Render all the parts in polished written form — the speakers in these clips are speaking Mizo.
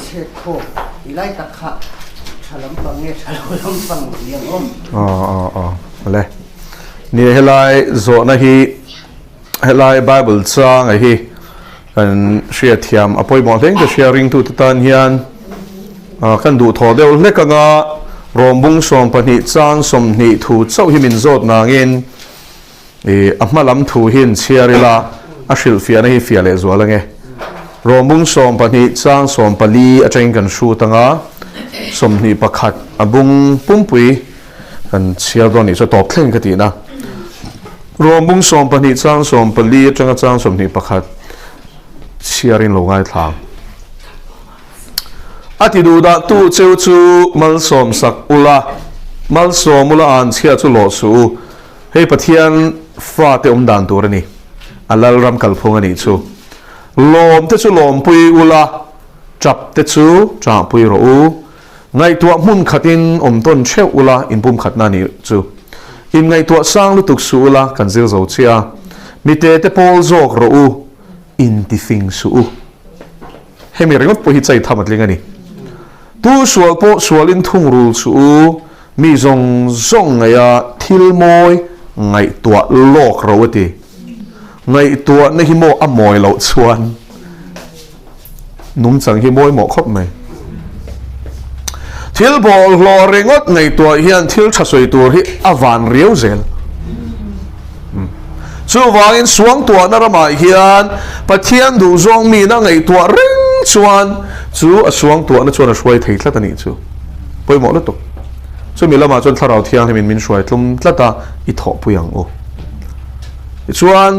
chhiat khawm i lai tak kha tha lampang nge tha lo lampang ni ang awm? Aw aw aw le. Ni helai zawhna hi helai Bible changa hi kan hriatthiam a pawimawh hleng ka hria ringtute tan hian kan duhthawh deuh hlek anga rawmbung 12 chang 20 thu chauh hi min zawt nangin I a hma lam thu hi in chhiar ila, a hrilhfiahna hi fiah leh zual ange. Rawmbung 12 chang 14 atangin kan hrut anga, 21 a bung pumpui kan chhiar dawn nih chu a tawp thleng ka tihna. Rawmbung 12 chang 14 atanga chang 21 chhiarin lo ngaithla ang. A ti duhdah tu cheu chu malsawm sak ula, malsawm ula anchhia chu lawh suh u. Hei Pathian fate awm dan tur a ni. A Lalram kalphung a nih chu. Lawm te chu lawmpui ula, tap te chu ṭahpui rawh u. Ngaihtuah hmun khatin awm tawn theuh ula inpumkhatna a nih chu. Inngaihtuah sang lutuk suh ula kan zir zo chiah a. Mite te pawl zawk rawh u, intifing suh u. Hemi ringawt pawh hi chai tham a tling a ni. Tu sual pawh sualin thungrul suh u, Mi zawng zawng ngaih a thil mawi ngaihtuah lawk ro a ti. Ngaihtuahna hi maw a mawi loh chuan nungchang hi mawi mawh khawp mai. Thil bawlhhlawh ringawt ngaihtuah hian thil tha sawi tur hi a van riau zel. Chuvangin suangtuahna ramah hian Pathian duhzawng mina ngaihtuah reng chuan chu a suangtuahna chuan a hruai thei tlat a nih chu. Pawimawh lutuk. Chumi lamah chuan Thlarau Thianghlimin min hruai tlum tlat a, i thawhpui ang u. Tichuan,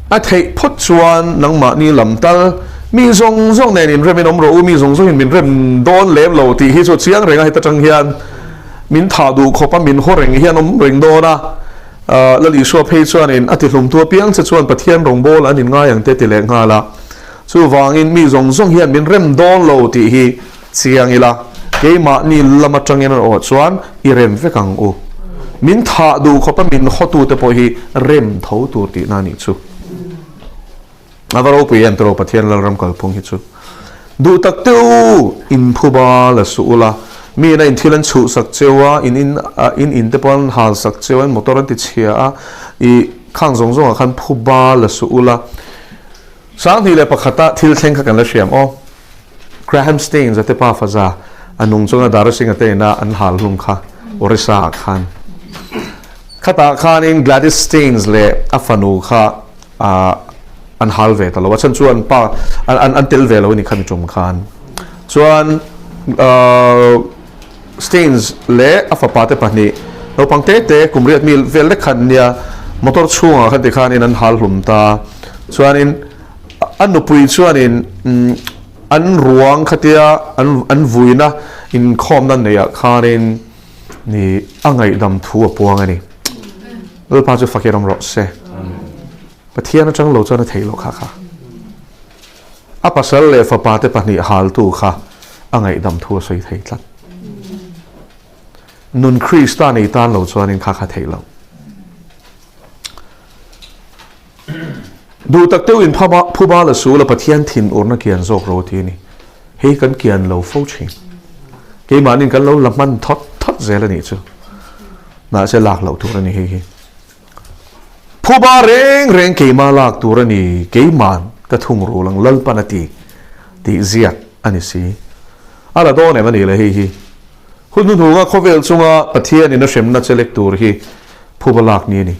a theih phawt chuan nangmahni lam tal mi zawng zawng nen inremin awm rawh u, mi zawng zawngin min rem dawn lem lo tih hi chu chiang reng a, heta tang hian min thah duh khawp a, min haw reng hian awm reng dawn a. Lal Isua phei chuanin a tihlumtu apiang che chuan Pathian rawngbâwl an inngai ang te ti leh nghal a. Chuvangin mi zawng zawng hian min rem dawn lo tih hi Chiang ila, keimahni lam atangin an awh chuan i rem vek ang u. Min thah duh khawpa min hawtute pawh hi rem tho tur tihna a nih chu. A va ropui em tiraw Pathian Lalram kalphung hi chu. Duh tak teh u, in phuba la suh ula, mi ina in thil an chhuh sak cheu a, in in in in te pawh an hal sak cheu a, in motor an ti chhia a, i khang zawng zawngah khan phuba la suh ula. 2001-a thil thleng kha kan la hriam aw. Graham Staines a te pa faza a nung chunga Dara Singh a te ina an hal hlum kha Orissa ah khan. Khatah khanin Gladys Staines leh a fanu kha an hal ve ta lo a, chhan chu an pa an tel ve lo a ni khami tum khan. Chuan Staines leh a fapa te pahnih naupang te te kum riat mi vel lek khan nia motor chhungah khan tikhanin an hal hlum ta. Chuanin A nupui chuanin an ruang khatia an vuina inkhawmna neihah khanin ni a ngaihdam thu a puang a ni. Lalpa chu fakir awm rawh se. Pathian atang lo chuan a theih loh kha kha. A pasal leh fapa te pahnih haltu kha a ngaihdam thu a sawi thei tlat. Nun Krista nei tan lo chuanin kha kha theih loh. Duh tak deuhin phuba la sul a Pathian thin urna kian zawk ro ti a ni. Hei kan kian lo fo thin. Keimahnin kan lo la hman thawt thawt zel a nih chu. Mahse lak loh tur a ni hei hi. Phuba reng reng keimah lak tur a ni, keiman ka thung rul ang Lalpan a ti tih ziak a ni si. A la dawn em a nih le hei hi. Hun hnuhnunga khawvel chunga Pathianin a hremna che lek tur hi phuba lak ni a ni.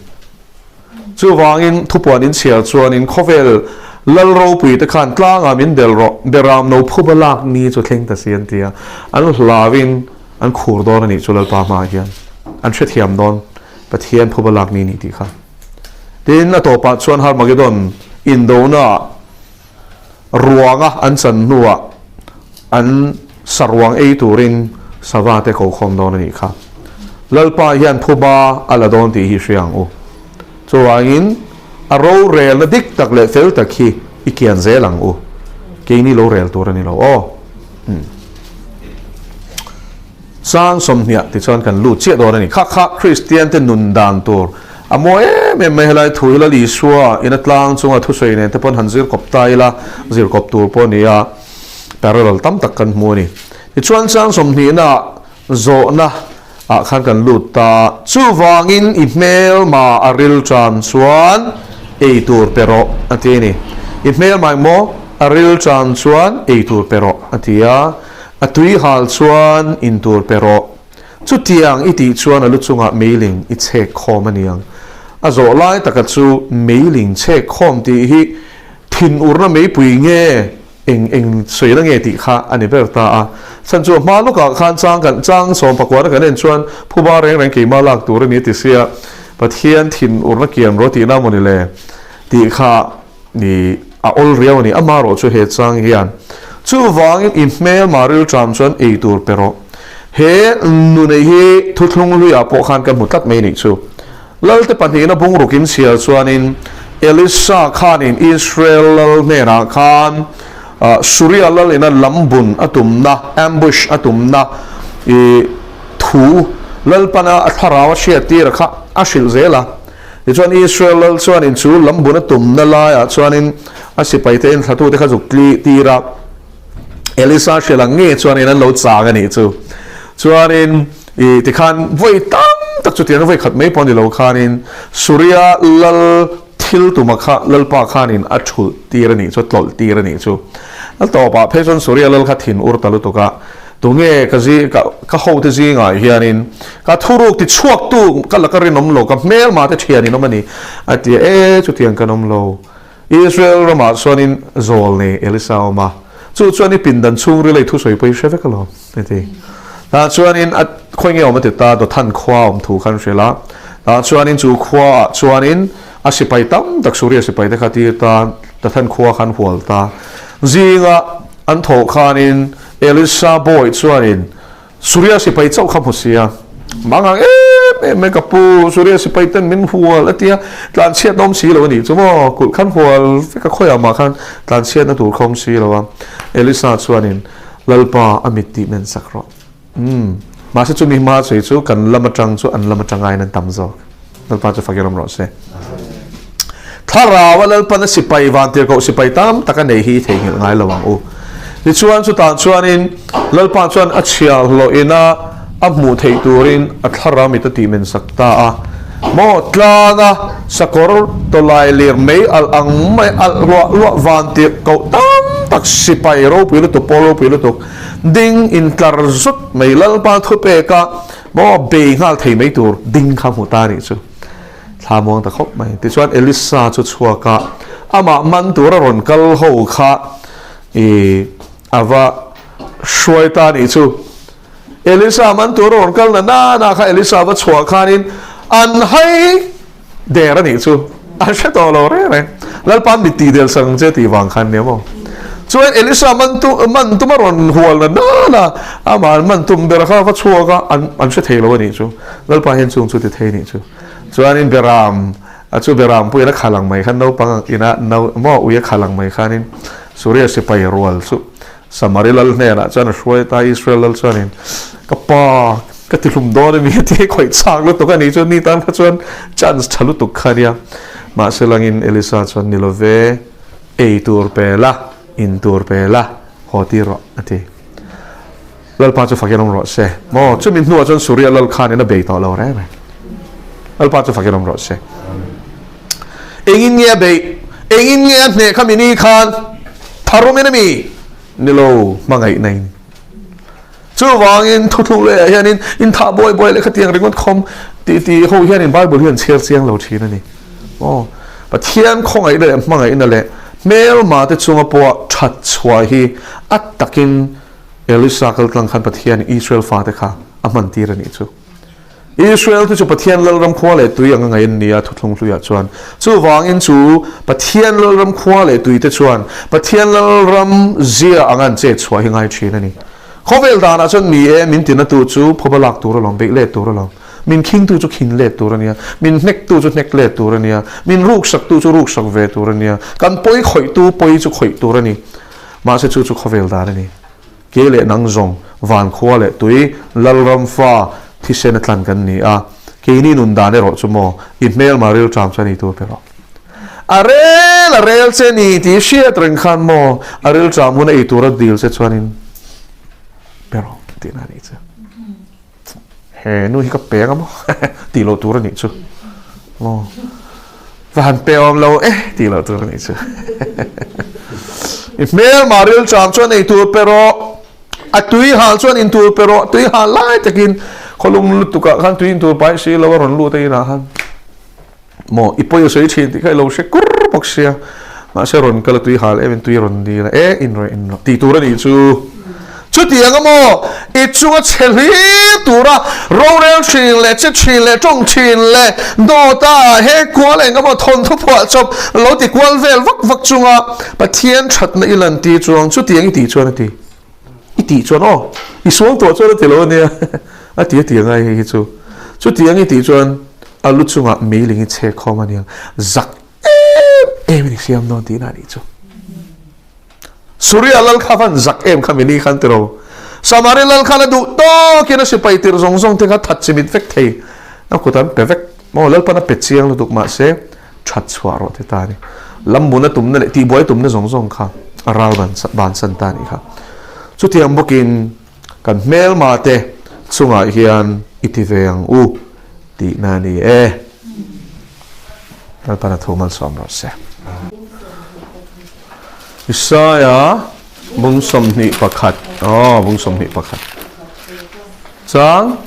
Chuvangin thupuan inchhiar chuanin khawvel lal ropui te khan tlangah min bel rawh, beram no phuba lak ni chu thleng ta si an ti a. An hlauin an khur dawn a nih chu Lalpa hmaah hian. An hrethiam dawn Pathian phuba lak ni a nih tih kha. Tin, a tawpah chuan Harmagedon indonaah ruanga an chan hnuah an saruang ei turin sava te ko khawm dawn a nih kha. Lalpa hian phuba a la dawn tih hi hria ang u. Chuvangin a rorelna dik tak leh fel tak hi i kian zel ang u. Keini lo rel tur a ni lo aw. Sang 20 tichuan kan lut chiah dawn a ni. Kha kha Kristian te nun dan tur a mawi em em mai helai thu hi Lal Isua in a tlang chunga thusawi nen te pawn han zir kawp ta ila, zir kawp tur pawh a ni a. Parallel tam tak kan hmu a ni. Tichuan chang sawmhnihna zawhna ah khan kan lut ta a, chuvangin i hmelma a ril tan chuan ei tur pe rawh a ti a ni. I hmelma emaw a ril tan chuan ei tur pe rawh a ti a, a tui hal chuan in tur pe rawh. Chutiang i tih chuan a lu chungah meiling i chhek khawm a niang. A zawh lai taka chu meiling chhek khawm tih hi thinurna meipui nge eng eng sawina nge tih kha a ni ber ta a. Chhan chu a hma lawkah khan chang kan chang sawm pakuana kan en chuan phuba reng reng keimah lak tur a ni a ti sia, Pathian thinurna kian rawh tihna maw ni le tih kha Ni a awl riau a ni. Amarawh chu he chang hian chuvangin i hmelma rilṭam chuan ei tur pe rawh. He nunei hi thuthlung hluiah pawh khan ka hmu tlat mai nih chu. Lalte pahnihna bungruk in chhiar chuanin Elisa khanin Israel lal hnenah khan Suria lal ina lambun a tumna, ambush a tumna, i thu Lalpana a thlarau a hriattir a kha a hrilh zel a. Tichuan Israel lal chuanin chu lambun a tumna laiah chuanin a sipaite enthlatute kha zuk tli tir a, Elisa hrilh ang nge chuanin an lo chang a nih chu. Chuanin i tikhan vawi tam tak chutiang vawi khat mai pawh ni lo khanin Suria lal thil tuma kha lalpa khanin a thulh tir a nih chu, a tlawlh tir a nih chu. A tawpah phei chuan Suria lal kha thin ur ta lutuk a, Tunge ka zi ka ka hote zingah hianin ka thuruk ti chhuaktu ka laka rinawm lo, ka hmelma te thian in awm a ni, a ti a, e chutiang kan awm lo. Israel ramah chuanin zawl nei Elisa a awm a, chu chuan i pindan chhungril a i thusawi pawh i hre vek alawm, a ti. Tah chuanin a khawi nge awm a ti ta, Dothan khua a awm thu khan hrilh a, tah chuanin chu khuaah chuanin a sipai tam tak Suria sipai te kha tir ta, Dothan khua khan hual ta. Zinga an thawh khanin Elisa bawi chuanin Suria sipai chauh kha hmu si a, Mang ang em em mai ka pu, Suria sipai ten min hual a tia, tlanchhiatna awm si lo a nih chu maw, kulh khan hual vek a khawiah mah khan tlanchhiatna tur kha awm si lo a. Elisa chuanin Lalpa a mit tih men sak rawh. Umm, mahse chumi hma sawi chu kan lam atang chu an lam atang aiin an tam zawk. Lalpa chu fakin awm rawh se. Thlarau a Lalpan a sipai vantirhkoh sipai tam tak a nei hi i theihnghilh ngai lo ang u. Tichuan chutah chuanin Lalpa chuan a chhiahhlawh ina a hmuh theih turin a thlarau mit a tih men sak ta a. Maw tlanga sakawr tawlai lir mei alh ang mai alh ruah ruah vantirhkoh tam tak sipai ropui lutuk pawl ropui lutuk ding intlar zut mai Lalpa thupeka Maw bei nghal thei mai tur ding kha hmu ta nih chu thla muang ta khawp mai. Tichuan Elisa chu chhuak a, amah man tur a rawn kal ho kha i a va hruai ta nih chu. Elisa man tur a rawn kal na nana kha Elisa va chhuah khanin an hai Der a nih chu an hre tawh lo reng reng. Lalpa'n mit tih del sak ang che tih vang khan nia maw. Chuan Elisa man tu man tum a rawn hual na nana amah an man tum ber kha va chhuak a an an hre thei lo a nih chu. Lalpa hian chung chu ti thei nih chu. Chuanin Beram a chu Beram puiin a khal ang mai khan naupang ina no maw ui a khal ang mai khanin Suria sipai rual chu Samari lal hnenah chuan a hruai ta, Israel lal chuanin, Ka pa, ka ti hlum dawn a mi a ti khawih chak lutuk a nih chuan ni tan kha chuan chance tha lutuk kha a nia. Mahse langin Elisa chuan ni lo ve, ei tur pe la, in tur pe la, haw tir rawh a ti. Lalpa chu fakin awm rawh se. Maw, chumi hnuah chuan Suria lal khanin a bei tawh lo reng reng. Lalpa chu fakin awm rawh se. Engin nge a beih? Engin nge a hneh kha mi ni khan? Tharum in a mi? Ni lo, hmangaihna in. Chuvangin thuthlung leh ah hianin in thah buai buai leh khatiang ringawt khawm tih tih ho hianin Bible hi an chhiar chiang lo thin a ni. Aw, Pathian khawngaihna leh hmangaihna leh hmelma te chunga pawha that chhuah hi a takin Elisa kaltlang khan Pathian Israel fate kha a hman tir a nih chu. Israel te chu Pathian Lalram khua leh tui anga ngaih an ni a, thuthlung hluiah chuan. Chuvangin chu Pathian Lalram khua leh tui te chuan Pathian Lalram zia anga an chet chhuah hi ngai thin a ni. Khawvel danah chuan ni e, min tinatu chu phuba lak tur alawm, beih let tur alawm. Min khingtu chu khin let tur a nia, min hnektu chu hnek let tur a nia, min ruksaktu chu ruksak ve tur a nia, kan pawi khawihtu pawi chu khawih tur a ni. Mahse chu chu khawvel dan a ni. Ke leh nang zawng, van khua leh tui, Lalram fa thisen a tlan kan ni a, keini nun dan erawh chu maw, i hmelma rilṭam chuan ei tur pe rawh. A rel a rel che ni tih hriat reng khan maw a ril ṭam hun a ei tur a dil che chuanin pe rawh tihna a nih chu. He nu hi ka pe anga maw tih loh tur a nih chu maw va han pe awm lo e tih loh tur a nih chu. I hmelmah ril ṭam chuan ei tur pe rawh. A tui hal chuan in tur pe rawh, tui hal lai takin khawlum lutukah khan tui in tur pai si lo a rawn lut a inah khan maw i pawi a sawi thin tih kha i lo hre kur bawk sia mahse rawn kal a tui hal em in tui rawn dil a e in rawh in rawh tih tur a nih chu chutiang a maw i chunga chhe hlir tura rorel thin leh che thin leh tawng thin leh dawt a he kual eng emaw thawnthu phuah chawp lo ti kual vel vak vak chunga Pathian thatna i lan tir chuang chutiang i tih chuan a ti. I tih chuan aw, i sual tawh chuan a ti lo a nia, a ti a ti angai hei hi chu. Chutiang i tih chuan a lu chungah meiling i chhek khawm a niang, zak em em in i siam dawn tihna a nih chu. Suria lal kha van zak em kha mini khan ti ro. Samari lal khan a duh tawkin a sipai tir zawng zawng te kha that chimit vek thei, a kut an pe vek. Maw Lalpan a pe chiang lutuk mahse that chhuah rawh ti ta a ni. Lambuna tumna leh tihbuai tumna zawng zawng kha a ral bansan ta a nih kha. Chutiang bawkin kan hmelma te chungah hian i ti ve ang u tihna a ni e. Lalpan a thu malsawm rawh se. Isaiah bung 21 aw bung 21 chang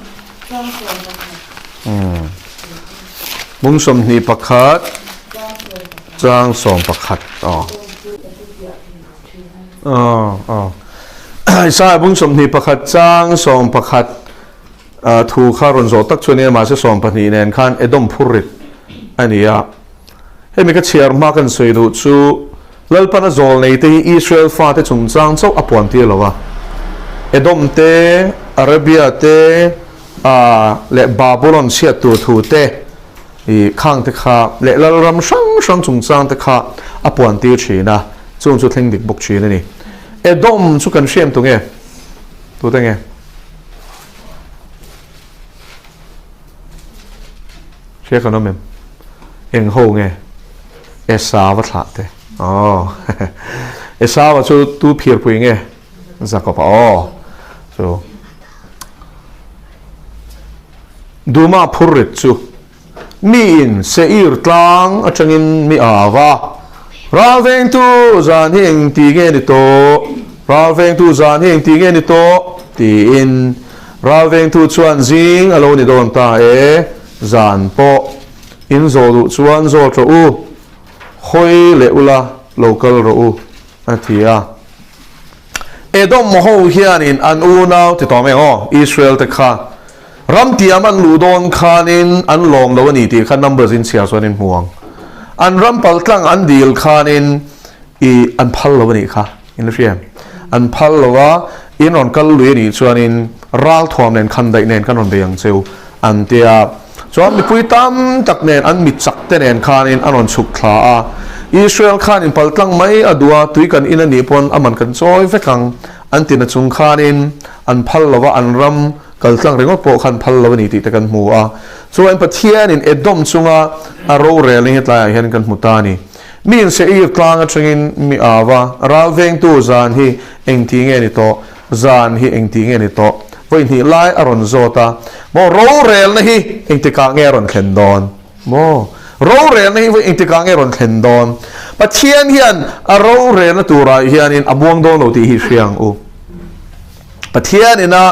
Bung 21 chang 11 aw. Aw aw. Isaiah bung 21 chang 11 thu kha rawn zawh tak chu ania mahse 12 nen khan Edom phurrit a ni a. Hemi ka chhiar hma kan sawi duh chu Lalpan a zawl nei te hi Israel fate chungchang chauh a puan tir lo a. Edom te, Arabia te, a leh Babulon chhiat tur thu te, i khang te kha leh lalram hrang hrang chungchang te kha a puan tir thin a, chung chu thleng dik bawk thin a ni. Edom chu kan hriam tu nge? Tute nge? Hria kan awm em? Eng ho nge? Esau a thlah te. Aw. Esau a chu tu phirpui nge? Jakob a aw. Chu. Duma phurrit chu mi in Seir tlang atangin mi au a, Ral vengtu zan hi eng ti nge ni tawh? Ral vengtu zan hi eng ti nge ni tawh? tiin Ral vengtu chuan zing a lo ni dawn ta e, zan pawh in zawh duh chuan zawt rawh u, hawi leh ula lo kal rawh u, a ti a. Edom ho hianin an unau ti tawh mai ang aw, Israel te kha ram tiam an luh dawn khanin an lawm lo a ni tih kha Numbers in chhiar chuan in hmu ang. An ram paltlang an dil khanin I an phal lo a nih kha, in la hria em? An phal lo a, in rawn kal lui a nih chuanin ralthuam nen khandaih nen kan rawn bei ang cheu an ti a. Chuan mipui tam tak nen an mi chak te nen khanin an rawn chhuk thla a. Israel khan in paltlang mai a duh a, tui kan in a nih pawn a man kan chawi vek ang an ti na chung khanin an phal lo a, an ram kaltlang ringawt pawh khan phal lo a ni tih te kan hmu a. Chuan Pathianin Edom chunga a rorel hi tlaiah hian kan hmu ta a ni. Mi in Seir tlang atangin mi au a, ral vengtu zan hi engti nge ni tawh, zan hi engti nge ni tawh? Vawi hnih lai a rawn zawt a, Maw rorelna hi engtikah nge a rawn thlen dawn? Maw rorelna hi vawi engtikah nge a rawn thlen dawn? Pathian hian a rorelna turah hianin a muang dawn lo tih hi hria ang u. Pathianin a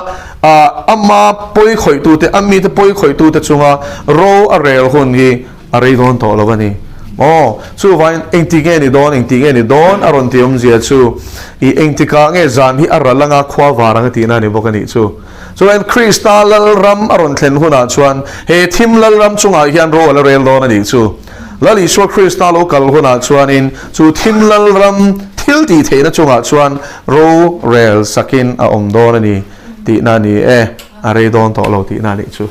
ama pawi khawihtute, a mite pawi khawihtute chunga ro a rel hun hi a rei dawn tawh lo a ni. Aw, chuvangin engti nge ni dawn, engti nge ni dawn a rawn ti awmzia chu i engtikah nge zan hi a ral anga khua var anga tihna a ni bawk a nih chu. Chuvangin Krista Lalram a rawn thlen hunah chuan he thim Lalram chungah hian ro a la rel dawn a nih chu. Lal Isua Krista lo kal hunah chuanin chu thim lalram thil tih theihna chungah chuan ro rel sakin a awm dawn a ni tihna a ni e, a rei dawn tawh lo tihna a nih chu.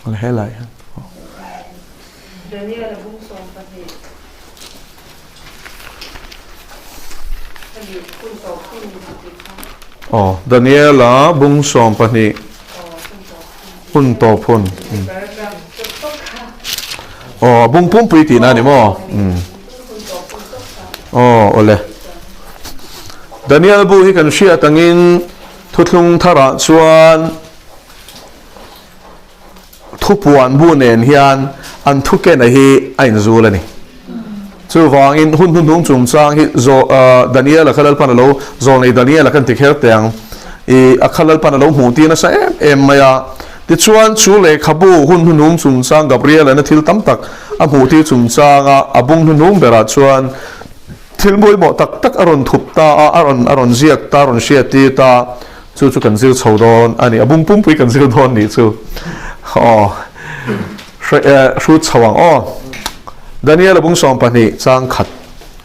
Helai hian. Daniel a bung 12. Hemi hun tawp hun tih kha. Aw, Daniel a bung 12. Hun tawp hun. Aw, a bung pumpui tihna a ni maw? Umm. Aw, awle. Daniel bu hi kan hriat angin thuthlung tharah chuan thupuan bu nen hian an thukena hi a inzul a ni. Chuvangin hun hnuhnung chungchang hi Daniel-a kha Lalpan a lo zawlnei Daniel-a kan ti kher teh ang. I a kha Lalpan a lo hmuh tir nasa em em mai a. Tichuan chu lehkhabu hun hnuhnung chungchang Gabriel-a'n a thil tam tak a hmuh tir chungchanga a bung hnuhnung berah chuan thil pawimawh tak tak a rawn thup ta a, a rawn a rawn ziak ta, a rawn hriat tir ta. Chu chu kan zir chho dawn a ni. A bung pumpui kan zir dawn nih chu. Aw. Hrut chho ang aw. Daniel a bung 12 chang khat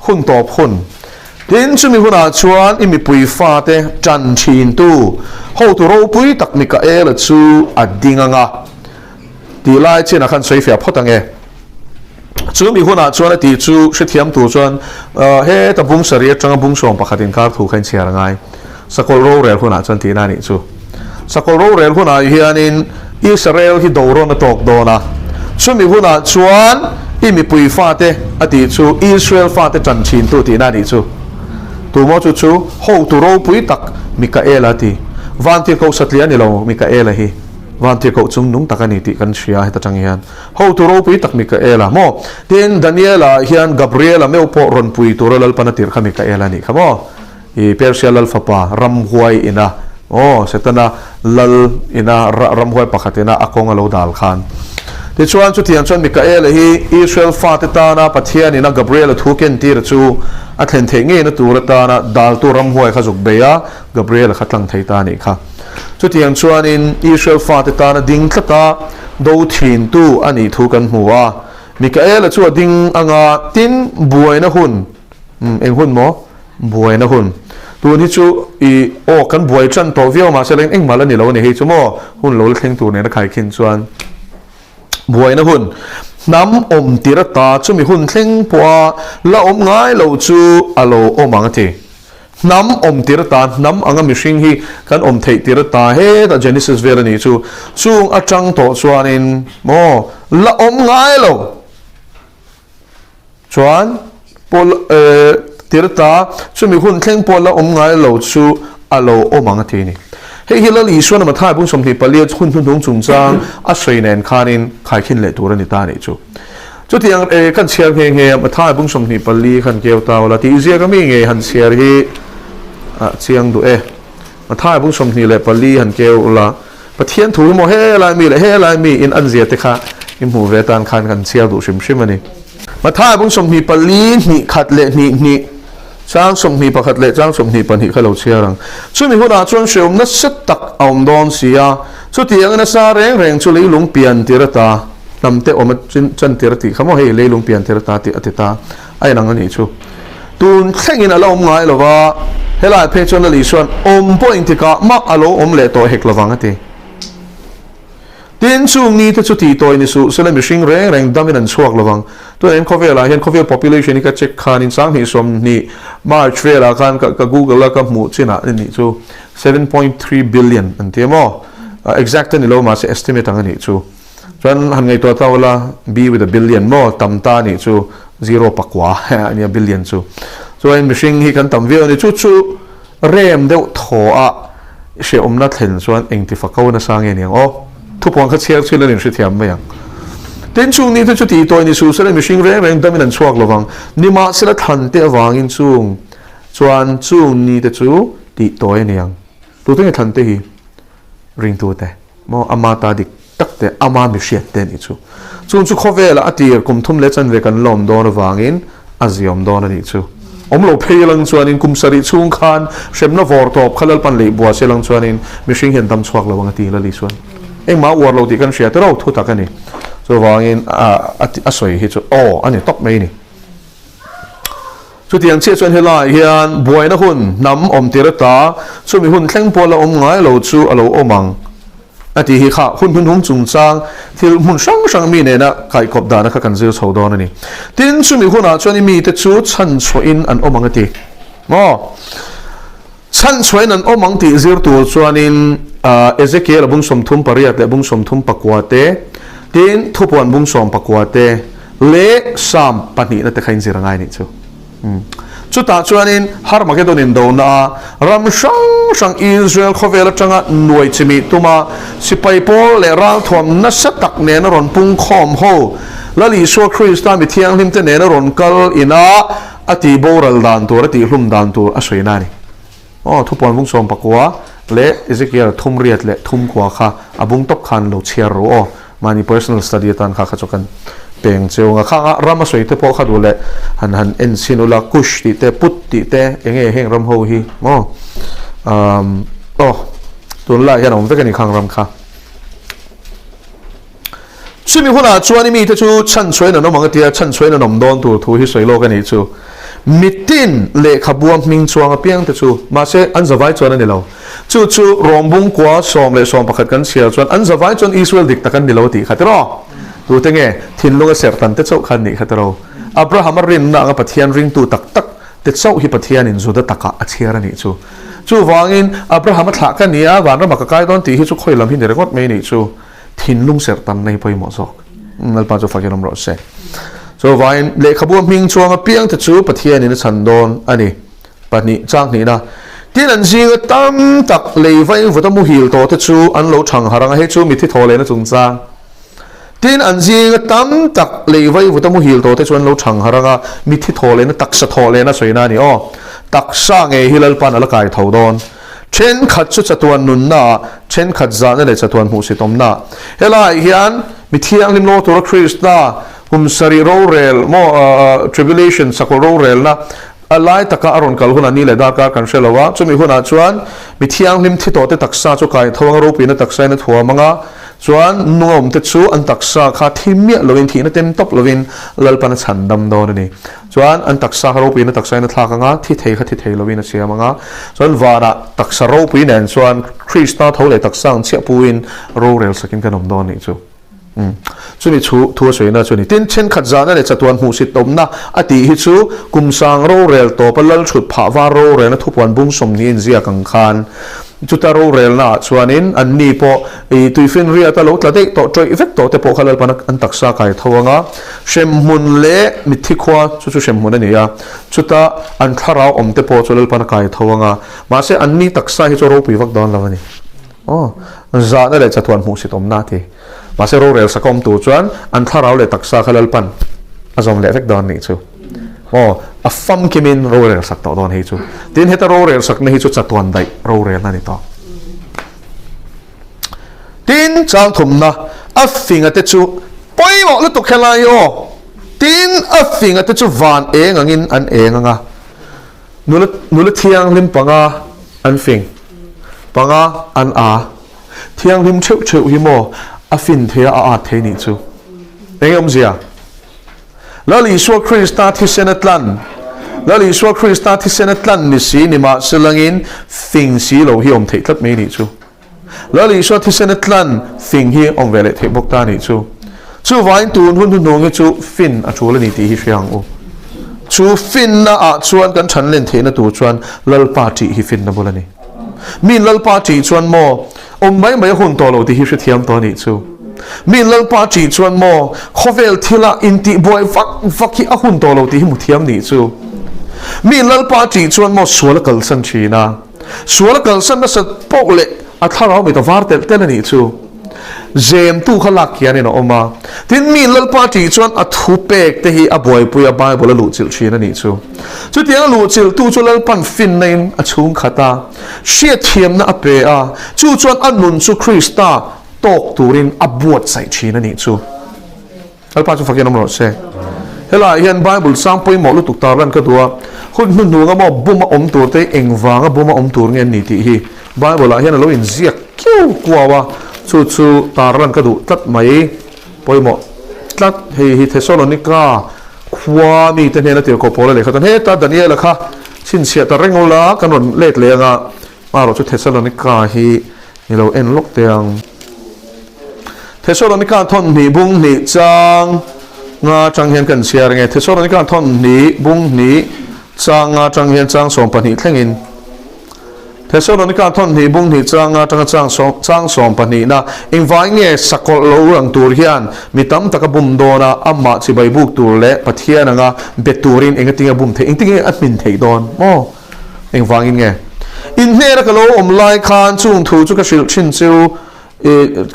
hun tawp hun. Tin, chumi hunah chuan i mipui fate tan thintu hotu ropui tak Mikaela chu a ding ang a tih lai chinah khan sawi fiah phawt ang e. Chumi hunah chuan a tih chu hrethiam tur chuan heta bung sarih atanga bung 11 inkar thu kha inchhiar a ngai. Sakawlh rorel hunah chuan tihna a nih chu. Sakawlh rorel hunah hianin Israel hi do rawn a tawk dawn a, chumi hunah chuan i mipui fate a tih chu Israel fate tan thintu tihna a nih chu. Tumaw chu chu hotu ropui tak Mikaela a ti. Vantirhkoh satliah a ni lo Mikaela hi. Vantirhkoh chung nung tak a ni tih kan hria heta tang hian. Hotu ropui tak Mikaela maw? Tin, Daniela hian Gabriela meuh pawh rawn pui tura Lalpan a tirh kha Mikaela a nih kha maw? I Persia lal fapa ramhuai ina, aw, Setana lal ina ramhuai pakhat ina a kawng a lo dal khan. Tichuan, chutiang chuan Mikaela hi Israel fate tana Pathian ina Gabriela thu kentir chu a thlen theih ngeina tur atana daltu ramhuai kha zuk bei a, Gabriela kha tlang thei ta a nih kha. Chutiang chuanin Israel fate tana ding tlata do thintu a nih thu kan hmu a. Mikaela chu a ding anga tin buaina hun, eng hun maw? Buaina hun. Tun hi chu i aw kan buai tan tawh viau mahse leng engmah la ni lo a ni hei chu maw hun lo la thleng tur nena khaikhin chuan buaina hun hnam awm tir ata chumi hun thleng pawha la awm ngai lo chu a lo awm ang a ti. Hnam awm tir ata hnam anga mihring hi kan awm theih tir ata hetah Genesis vel a nih chu chung atang tawh chuanin maw la awm ngai lo. Chuan Paul tirta chumi hun thleng pawh la awm ngai lo chu a lo awm ang a ti a ni. Hei hi Lal Isuan a Mathai bung 24 a hun hnuhnung chungchang a sawi nen khanin khaikhin leh tur a ni ta a nih chu. Chutiang kan chhiar nghe nghe a, Mathai bung 24 khan keu ta ula tih ziak a mi ngei han chhiar hi a chiang duh e. Mathai bung 24 han keu ula. Pathian thu hi maw helai mi leh helai mi in an zia te kha i hmuh ve atan khan kan chhiar duh hrim hrim a ni. Mathai bung 24 hnih khat leh hnih hnih, chang 21 leh chang 22 kha lo chhiar ang. Chumi hunah chuan hreawm nasa tak a awm dawn si a, chutiang nasa reng reng chu leilung pian tir ata hnam te awm a chan tir a tih kha maw hei leilung pian tir ata tih a ti ta a inang a nih chu. Tun thlengin a la awm ngai lo va, helai phei chuan Lali chuan awm pawh engtikah mah a lo awm leh tawh hek lovang a ti. Tin, chung nite chu tih tawi ni suh sela mihring reng reng damin an chhuak lovang. Tunah hian khawvelah hian khawvel population hi ka check khanin 2020 March velah khan ka google a ka hmuh chinah a nih chu 7.3 billion an ti a maw? Exact a ni lo mahse estimate ang a nih chu. Chuan han ngaihtuah ta ula, B with a billion maw tam ta nih chu zero pakua a nia billion chu. Chuan mihring hi kan tam viau a ni. Chu chu rem deuh thaw a hrehawmna thlen chuan engti fako nasa nge niang aw. Thupuan kha chhiar chhuin an inhrethiam mai ang. Tin chung ni te chu tih tawi ni suh sela mihring reng reng damin an chhuak lovang. Nimahsela thlan te avangin chung chuan chung ni te chu tih tawi a ni ang. Tute nge thlan te hi? Ringtute maw ama ta dik tak te ama mi hriat te nih chu. Chung chu khawvela a tir kum thum leh chanve kan lawm dawn avangin a ziawm dawn a nih chu. Awm lo phei lang chuanin kum sarih chhung khan hremna vawr tawp kha Lalpan leh bua se lang chuanin mihring hian dam chhuak lo ang a ti Lali chuan. Engmah uar lo tih kan hria tero thu tak a ni. Chuvangin a sawi hi chu aw a ni tawp mai a ni. Chutiang chiah chuan helaiah hian buaina hun hnam awm tir ata chumi hun thleng pawh la awm ngai lo chu a lo awm ang a tih hi kha hun hnuhnung chungchang thil hmun hrang hrang mi nena kaihkawp dana kha kan zir chho dawn a ni. Tin, chumi hunah chuan i mite chu chhanchhuahin an awm ang a ti maw? Chhanchhuahin an awm ang tih zir tur chuanin Ezekiel-a bung 38 leh bung 39 te, tin, thupuan bung 19 te. Leh Psalm pahnihna te kha inzir a ngai nih chu. Chutah chuanin Harmagedon indona a ram hrang hrang Israel khawvel atanga nuai chimih tuma sipai pawl leh ralthuam nasa tak nena rawn pungkhawm ho Lal Isua Krista mi thianghlimte nena rawn kal ina a tih boral dan tur a tihhlum dan tur a sawina a ni. Aw, thupuan bung 19 leh Ezekiel thum riat leh thum kua kha a bung tawp khan lo chhiar ru aw. Mahni personal study atan kha kha chu kan peng cheu ang a. Khang a ram a sawi te pawh kha duh leh han han en chhin ula, Kush tih te, Put tih te, eng nge heng ram ho hi maw? Umm aw, tunlaiah hian a awm vek a ni khang ram kha. Chumi hunah chuan i mite chu chhanchhuain an awm ang a tia, chhanchhuain an awm dawn tur thu hi sawi lawk a nih chu. Mitin lehkhabua hming chuang apiang te chu, mahse an zavai chuan a ni lo. Chu chu Rawmbung kua 10 leh 11 kan chhiar chuan an zavai chuan Israel dik tak an ni lo tih kha tiraw? Tute nge thinlunga serhtan te chauh kha an nih kha tiraw? Abrahama rinna anga Pathian ringtu tak tak te chauh hi Pathianin Juda takah a chhiar a nih chu. Chuvangin Abrahama thlah ka ni a, vanrama ka kai dawn tih hi chu khawi lam hi ni ringawt mai nih chu. Thinlung serh tam nei pawimawh zawk. Lalpa chu fakin awm rawh se. Chuvangin lehkhabu a hming chuang apiang te chu Pathianin a chhan dawn a ni. Pahnih, chang hnihna. Tin an zinga tam tak lei vaing vut a muhil tawh te chu an lo thang harh ang a, hei chu mithi thaw lehna chungchang. Tin an zinga tam tak lei vaing vut a muhil tawh te chu an lo thang harh ang a, mithi thaw lehna, taksa thaw lehna sawina a ni aw. Taksa ngei hi Lalpa'n a la kai tho dawn. Thenkhat chu chatuan nunna, thenkhat zahna leh chatuan hmuhsitawmna. Helaiah hian mi thianghlim lo tura Krista kum sarih rorel maw tribulation sakawlh rorelna a lai taka a rawn kal hunah ni leh darkar kan hre lo a, chumi hunah chuan mi thianghlim thi tawhte taksa chu kai tho anga ropuina taksain a thuam anga, Chuan nuamte chu an taksa kha thi miah loin, thihna tem tawp loin Lalpan a chhan dam dawn a ni. Chuan an taksa kha ropuiin a taksain a thlak ang a, thi thei kha thi thei loin a siam ang a. Chuan vanah taksa ropui nen chuan Krista tho leh taksa ang chiah puin rorel sakin kan awm dawn nih chu. Umm. Chumi chu thu a sawina chu a ni. Tin, thenkhat zahna leh chatuan hmuhsit awmna a tih hi chu kum sang rorel tawpa lal thut phah var rorelna thupuan bung 20 inziak ang khan Chuta rorelna ah chuanin anni pawh i tuifinriat a lo tla daih tawh tawih vek tawh te pawh kha Lalpan an taksa kai tho ang a, hremhmun leh mitthi khua chu chu hremhmun a ni a, chuta an thlarau awm te pawh chu Lalpan a kai tho ang a, mahse anni taksa hi chu ropui vak dawn lo a ni. Aw, zahna leh chatuan hmuhsit awmna a ti. Mahse rorel sak awm tur chuan an thlarau leh taksa kha Lalpan a zawm leh vek dawn nih chu. Aw, a famkimin rorel sak tawh dawn hei chu. Tin, heta rorel sakna hi chu chatuan daih rorelna a ni tawh. Tin, chang thumna a finga te chu pawimawh lutuk helai hi aw. Tin, a finga te chu van eng angin an eng ang a. Nula, nula thianghlim panga an fing, panga an a. Thianghlim theuh theuh hi maw a fin thei a, a at thei nih chu. Eng awmzia? Lal Isua Krista thisen a tlan, Lal Isua Krista thisen a tlan ni si nimahselangin fing si lo hi awm theih tlat mai nih chu. Lal Isua thisen a tlan fing hi awm ve leh theih bawk ta nih chu. Chuvangin tun hun hnuhnung hi chu fin a tul a ni tih hi hria ang u. Chu finna ah chuan kan than len theihna tur chuan Lalpa tih hi finna bul a ni. Min Lalpa tih chuan maw awm mai mai a hun tawh lo tih hi hrethiam tawh a nih chu. Min Lalpa tih chuan maw khawvel thila intihbuai vak vak hi a hun tawh lo tih hi hmu thiam nih chu. Min Lalpa tih chuan maw sual a kalsan thin a. Sual a kalsan nasat poh leh a thlarau mit a var telh telh a nih chu. Zemtu kha lak hianin a awm a. Tin, mi Lalpa tih chuan a thu pek te hi a buaipui a, Bible a luhchilh thin a nih chu. Chutiang a luhchilhtu chu Lalpan finna in a chhung khat a, hriatthiamna a pe a, chu chuan a nun chu Krista tawk turin a buatsaih thin a nih chu. Lalpa chu fakin awm rawh se. Helaiah hian Bible sang pawimawh lutuk tarlan ka duh a, hun hnuhnung a maw bum a awm tur te engvanga bum a awm tur nge an ni tih hi Bible ah hian a lo inziak kiau kuau a, chu chu tarlan ka duh tlat mai pawimawh tlat. Hei hi Thesalonika khua mite hnena tirhkoh Paula lehkha chuan heta Daniela kha chhinchhiah ta reng ula kan rawn let leh anga, marawh chu Thesalonika hi Ni lo en lawk teh ang. Thesalonika thawn hnih bung hnih chang nga atang hian kan chhiar nge Thesalonika thawn hnih bung hnih chang nga atang hian chang 12 thlengin. Thesalonika thawnhnih bung hnih changa atanga chang sawm chang sawm pahnihna engvai nge sakawlh lo rang tur hian mi tam tak a bum dawn a, amah chibai buk tur leh Pathian anga be turin engatinge a bum theih, engtinge a hmin theih dawn maw? Engvangin nge? In hnena ka lo awm lai khan chung thu chu ka hrilh thin cheu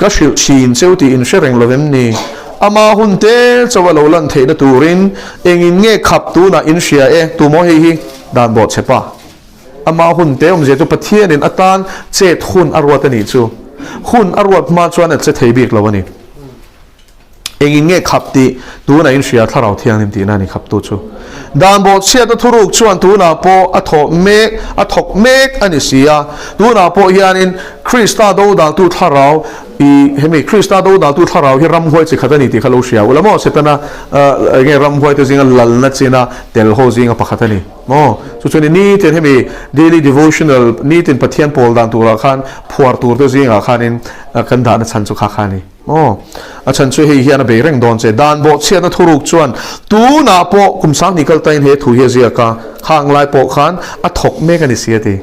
Ka hrilh thin cheu tih in hre reng lo em ni? Ama hun te chauh a lo lan theihna turin engin nge khap tunah in hria e? Tumaw hei hi dan bawh che pa. Ama hun te awmzia chu Pathianin atan chet hun a ruat a nih chu. Hun a ruat hma chuan a che thei bik lo a ni. Engin nge khap tih tunah in hria Thlarau Thianghlim tihna a ni khaptu chu. Dan bawhchhiatna thuruk chuan tunah pawh a thawh mek a thawk mek a ni si a. Tunah pawh hianin Krista dodaltu thlarau i hemi Krista dodaltu thlarau hi ramhuai chi khat a ni tih kha lo hria ula maw? Setana enge ramhuaite zinga lalna china tel ho zinga pakhat a ni maw? Chu chuan i nitin hemi daily devotional nitin Pathian pawl dan turah khan phuar turte zingah khanin kan dahna chhan chu kha kha a ni. Aw, a chhan chu hei hian a bei reng dawn che. Dan bawhchhiatna thuruk chuan tunah pawh kum sanghnih kal tain he thu hi a ziak a, khang lai pawh khan a thawk mek a ni si a ti.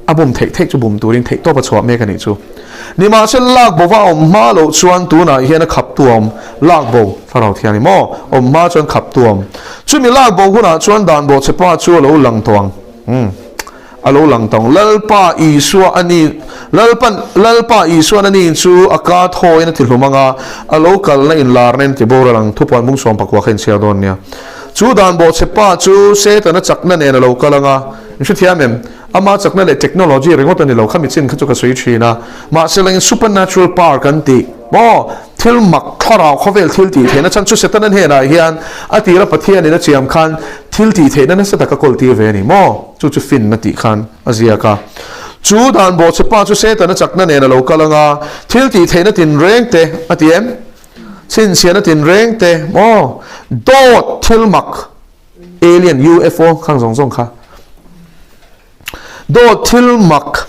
A bum theih theih chu bum turin theih tawp a chhuah mek a nih chu. Nimahsela lak bova a awm hma loh chuan tunah hian a khap tu a awm. Lak bo, Thlarau Thianghlim maw? Awm hma chuan khap tu a awm. Chumi lak bo hunah chuan dan bawhchhe pa chu a lo lang tawh ang. Umm. A lo lang tawng. Lalpa Isua a ni, Lalpan, Lalpa Isuan a ni chu a ka thawiin a ti hlum ang a, a lo kalna inlarna in ti boral ang. Thupuan bung sawm pakua kha inchhiar dawn nia. Chu dan bawhchhe pa chu Setana chakna nen a lo kal ang a. In hrethiam em? Ama chakna leh technology ringawt a ni lo. Khami chin kha chu ka sawi thin a. Mahse langin supernatural power kan tih maw? Thil mak thlarau khawvel thil tih theihna chhan chu Setana hnenah hian a tira Pathianin a chiam khan thil tih theihna nasa taka kawl tir ve a ni maw? Chu chu finna tih khan a ziak a. Chu dan bawhchhe pa chu Setana chakna nen a lo kal ang a, thil tih theihna tinreng te a ti em? Chhinchhiahna tinreng te maw? Dawt thil mak, alien, UFO khang zawng zawng kha. Dawt thil mak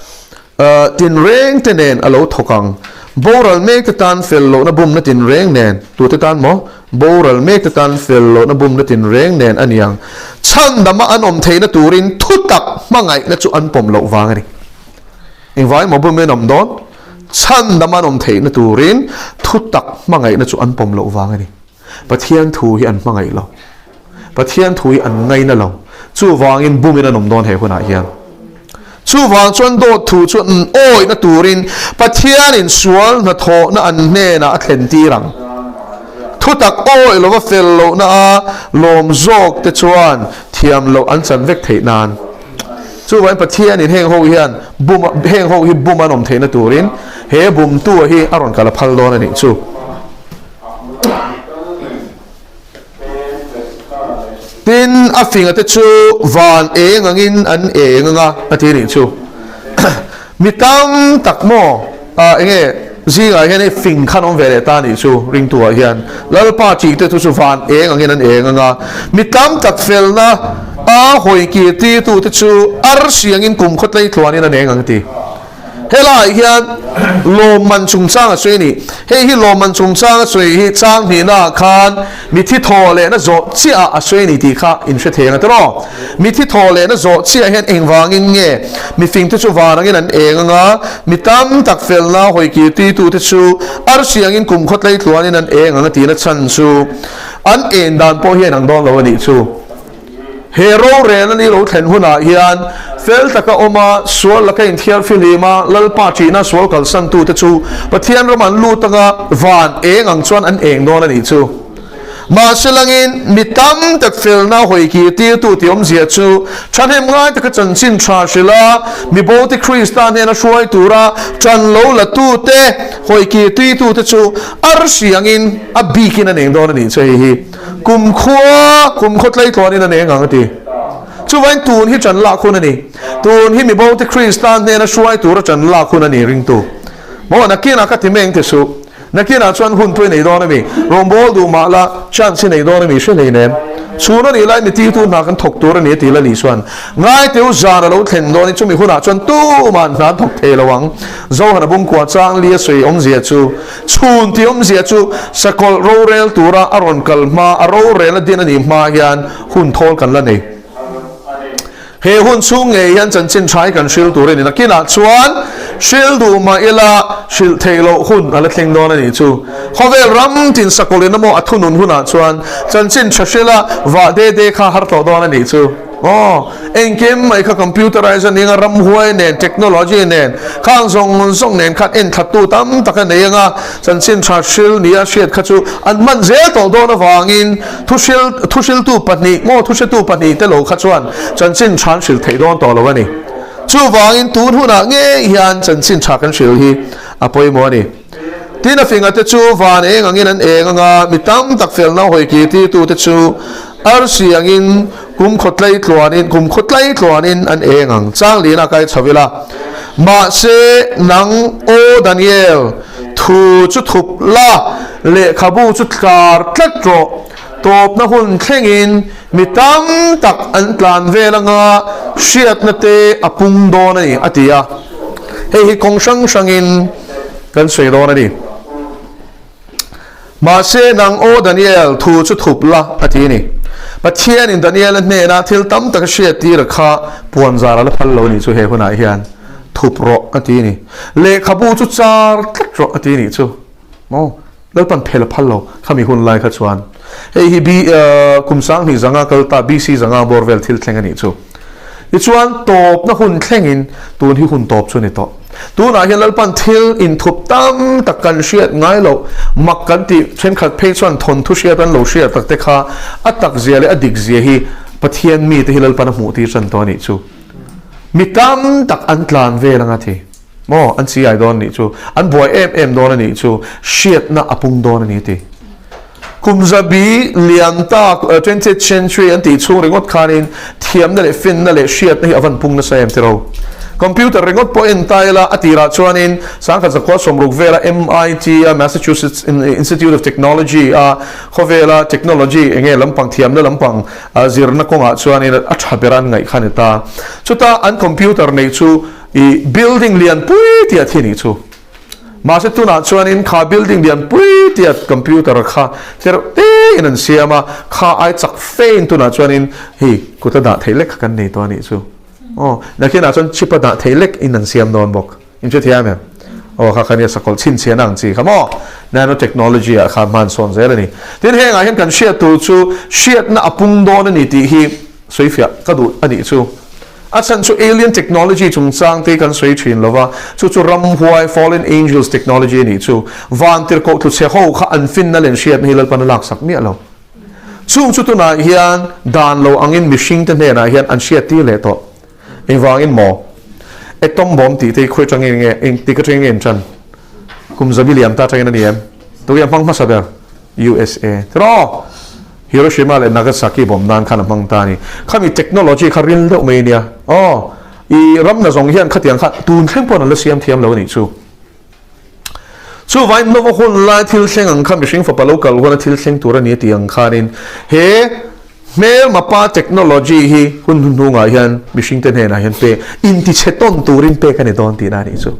tinreng te nen a lo thawk ang. Boral mek te tan fel lohna bumna tinreng nen, tute tan maw? Boral mek te tan fel lohna bumna tinreng nen a niang. Chhandama an awm theihna turin thutak hmangaihna chu an pawm loh vang a ni. Engvai maw bumin an awm dawn? Chhandama an awm theihna turin thutak hmangaihna chu an pawm loh vang a ni. Pathian thu hi an hmangaih lo. Pathian thu hi an ngaina lo. Chuvangin bumin an awm dawn he hunah hian. Chuvang chuan dawt thu chu an awihna turin Pathianin sual hnathawhna an hnenah a thlen tir ang. Thutak awih lova fel lohna a lawm zawk te chuan thiam loh an chan vek theih nan. Chuvangin Pathianin heng ho hian bum heng ho hi bum an awm theihna turin he bumtu hi a rawn kal a phal dawn a nih chu. Tin, a finga te chu van eng angin an eng anga a ti nih chu. Mi tam tak maw, ah enge zingah hian hei fing khan awm ve leh ta nih chu ringtu ah hian. Lalpa tih te chu van eng angin an eng anga mi tam tak felna a hawi kir tirtu te chu arsi angin kum khaw tlei tluanin an eng ang a ti. Helaiah hian lawmman chungchang a sawi a ni. Hei hi lawmman chungchang a sawi hi chang hnihnaah khan mithi thaw lehna zawh chiahah a sawi a ni tih kha in hre thei ang a tiraw? Mithi thaw lehna zawh chiah hian engvangin nge mifingte chu van angin an eng ang a, mi tam tak felna hawi kirtitute chu arsi angin kum khaw tlei tluanin an eng ang a tihna chhan chu an en dan pawh hi a inang dawn lo a nih chu. He rorelna ni lo thlen hunah hian fel taka awm a, sual laka inthiar fihlim a, Lalpa ṭihna sual kalsantute chu Pathian ram an lut anga van eng ang chuan an eng dawn a nih chu. Mahse langin mi tam tak felna hawi kir tirtu tih awmzia chu ṭhahnem ngai taka chanchin ṭha hrilh a, mi bote Krista hnena hruai tura ṭan lo latute hawi kir titute chu arsi angin a bikin an eng dawn a nih chu hei hi. Kumkhua, kumkhaw tlei tluanin a nei ang a ti. Chuvain tun hi ṭan lak hun a ni. Tun hi mibote Krista hnena hruai tura ṭan lak hun a ni ringtu. Maw, nakinah ka ti meng ti suh. Nakinah chuan hun pawh i nei dawn a mi? Rawngbâwl duh mah la, chance i nei dawn a mi? Hre hlei nem. Chhun a nih lai mitirtu hna kan thawk tur a ni a ti la ni chuan. Ngaiteu zan a lo thlen dawn i chumi hunah chuan tuma'n hna an thawk thei lo ang. Zohana bungkua chang li a sawi awmzia chu. Chhun tih awmzia chu sakawlh rorel tura a rawn kal hma, a rorel a din a nih hma hian hun thawl kan la nei. He hun chhung ngei hian chanchin tha hi kan hril tur a ni. Nakinah chuan hril duh mah ila hrilh theih loh hun a la thleng dawn a nih chu. Khawvel ram tin sakawlin emaw a thunun hunah chuan chanchin tha hrila vah de de kha har tawh dawn a nih chu. Aw, engkim mai kha computerized a ning a, ramhuai nen, technology nen, khang zawng zawng nen khan enthlatu tam tak a nei ang a, chanchin tha hril nia hriat kha chu an hman zel tawh dawn avangin Thuhril, thuhriltu pahnih maw thuhretu pahnih te lo kha chuan chanchin tha an hrilh theih dawn tawh lo a ni. Chuvangin tun hunah ngei hian chanchin tha kan hrilh hi a pawimawh a ni. Tin a finga te chu van eng angin an eng anga mi tam tak felna hawi kir tirtu te chu arsi angin kum khaw tlei tluanin kum khaw tlei tluanin an eng ang. Changlina kai chho ila. Mahse nang aw Daniel, thu chu thup la, Lehkhabu chu tlar tlat rawh. Tawpna hun thlengin mi tam tak an tlan vel anga hriatna te a pung dawn a ni, a ti a. Hei hi kawng hrang hrangin kan sawi dawn a ni. Mahse, nang aw Daniel, thu chu thup la, a ti a ni. Pathianin Daniela hnena thil tam tak a hriattir a kha puanzar a la phal lo a nih chu he hunah hian thup rawh, a ti a ni. Lehkhabu chu char tlat rawh, a ti a nih chu. Maw? Lalpan phel a phal lo khami hun lai kha chuan. Hei hi B kum sanghnih zanga kal ta BC zanga bawr vel thil thleng a nih chu. Tichuan tawpna hun thlengin tun hi hun tawp chu a ni tawh. Tunah hian Lalpan thil inthup tam tak kan hriat ngai loh, mak kan tih thenkhat phei chuan thawnthu hriat an lo hriat tak te kha a tak zia leh a dik zia hi Pathian mite hi Lalpan a hmuh tir tan tawh a nih chu. Mi tam tak an tlan vel anga ti. Maw, an chiai dawn nih chu, an buai em em dawn a nih chu, hriatna a pung dawn a ni ti. Kum zabi lian tak, twentieth century an tih chhung ringawt khanin thiamna leh finna leh hriatna hi a van pung nasa em tiro. Computer ringawt pawh en ta ila a tirah chuanin sangkhat zakua sawmruk vela MIT a Massachusetts Institute of Technology a khawvela technology enge lampang thiamna lampang zirna kawngah chuanin a tha ber an ngaih kha a ni ta. Chuta an computer neih chu I building lian pui tiat hi nih chu. Mahse tunah chuanin kha building lian pui tiat computer kha tereuh te in an siam a, kha ai chak fe in tunah chuanin hei kut a dah theih lek kha kan nei tawh a nih chu. Aw, nakinah chuan chip a dah theih lek in an siam dawn bawk. In hre thiam em? Aw, kha kha nia sakawlh chhinchhiahna ang chi kha maw? Nanotechnology ah kha hman sawn zel a ni. Tin, hengah hian kan hriat tur chu hriatna a pung dawn a ni tih hi sawifiah ka duh a nih chu. A chhan chu alien technology chungchang te kan sawi thin lo va, chu chu ramhuai, fallen angels technology a nih chu. Vantirhkoh tluchhe ho kha an finna leh an hriatna hi Lalpan a laksak miah lo. Chung chu tunah hian dan lo angin mihring te hnenah hian an hriattir leh tawh. Engvangin maw? Atom bomb tih te hi khawi atangin nge, engtik atangin nge an tan? Kum zabi liam ta atangin a ni em? Tunge a hmang hmasa ber? USA. Tiraw? Hiroshima leh Nagasaki bomb nan khan a hmang ta a ni. Khami technology kha ril deuh mai a nia. Aw, i ram na zawng hian khatiang kha tun thleng pawhin an la siam thiam lo a nih chu. Chuvangin Nova hun lai thil thleng ang kha mihring fapa lo kal huana thil thleng tur a ni a tih ang khanin he hmelma pa technology hi hun hnuhnungah hian mihringte hnenah hian pek intichhe tawn turin pek a ni dawn tihna a nih chu.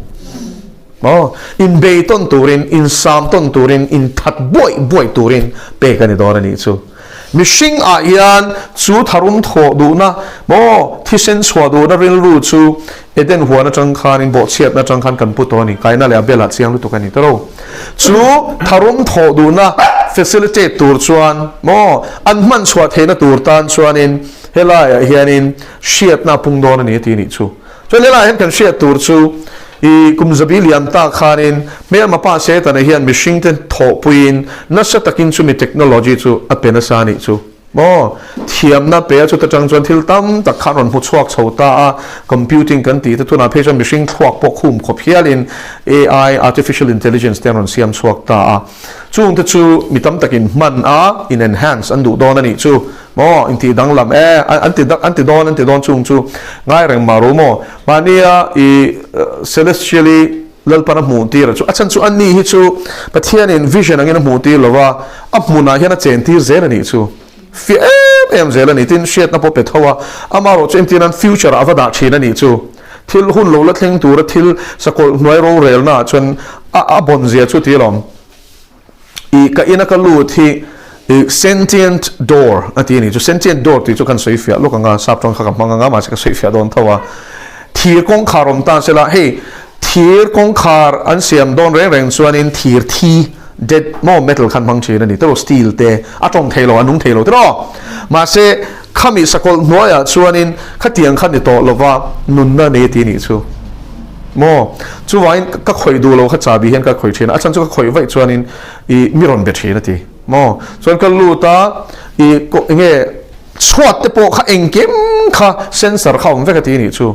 Maw? Inbei tawn turin, insam tawn turin, inthat buaih buaih turin pek a ni dawn a nih chu. Mihring ah hian chu tharum thawh duhna, maw, thisen chhuah duhna rilru chu Eden huan atang khanin, bawhchhiatna atang khan kan pu tawh a ni. Kaina leh Abel ah chiang lutuk a ni tawh. Chu tharum thawh duhna facilitate tur chuan, maw, an hman chhuah theihna tur tan chuanin helaiah hianin hriatna a pung dawn a ni a ti a nih chu. Chuan helaiah hian kan hriat tur chu I kum zabi liam tak khanin hmelma pa Setana hian mihringte thawhpuiin nasa takin chumi technology chu a pe nasa a nih chu maw? Thiamna pe a chuta tang chuan thil tam tak kha an rawn hmu chhuak chho ta a, computing kan tih te tunah phei chuan mihring thluak pawh khum khawp hialin AI, artificial intelligence, te an rawn siam chhuak ta a. Chungte chu mi tam takin hman a, in enhance an duh dawn a nih chu. Maw in tih danglam e, an ti an ti dawn an ti dawn chung chu ngai reng mah ru maw? Mahnia i celestially Lalpan a hmuh tir a chu a chhan chu ani hi chu Pathianin vision angin a hmuh tir lo va, a hmunah hian a chen tir zel a nih chu. Fiah em em zel a ni, tin hriatna pawh pe tho a, amaherawh chu entirnan future ah a va dah thin a nih chu. Thil hun lo la thleng tura thil sakawlh hnuai rorelnaah chuan a a bawn zia chu ti alawm. I ka ina ka lut hi. I sentient door a ti a ni chu. Sentient door tih chu kan sawi fiah lawk ang a, sap tawng kha ka hmang ang a, mahse ka sawi fiah dawn tho a. Thir kawngkhar awm ta sela, hei thir kawngkhar an siam dawn reng reng chuanin thir thi, dead, maw metal khan hmang thin a ni tiraw, steel te a tawng thei lo, a nung thei lo tiraw. Mahse khami sakawlh hnuaiah chuanin khatiang kha ni tawh lova nunna nei a ti a nih chu. Maw chuvangin ka khawih duh lo kha chahbi hian ka khawih thin a, a chhan chu ka khawih vaih chuanin i mi rawn be thin a ti maw chuan ka lut a i enge chhuat te pawh kha engkim kha sensor kha awm vek a ti nih chu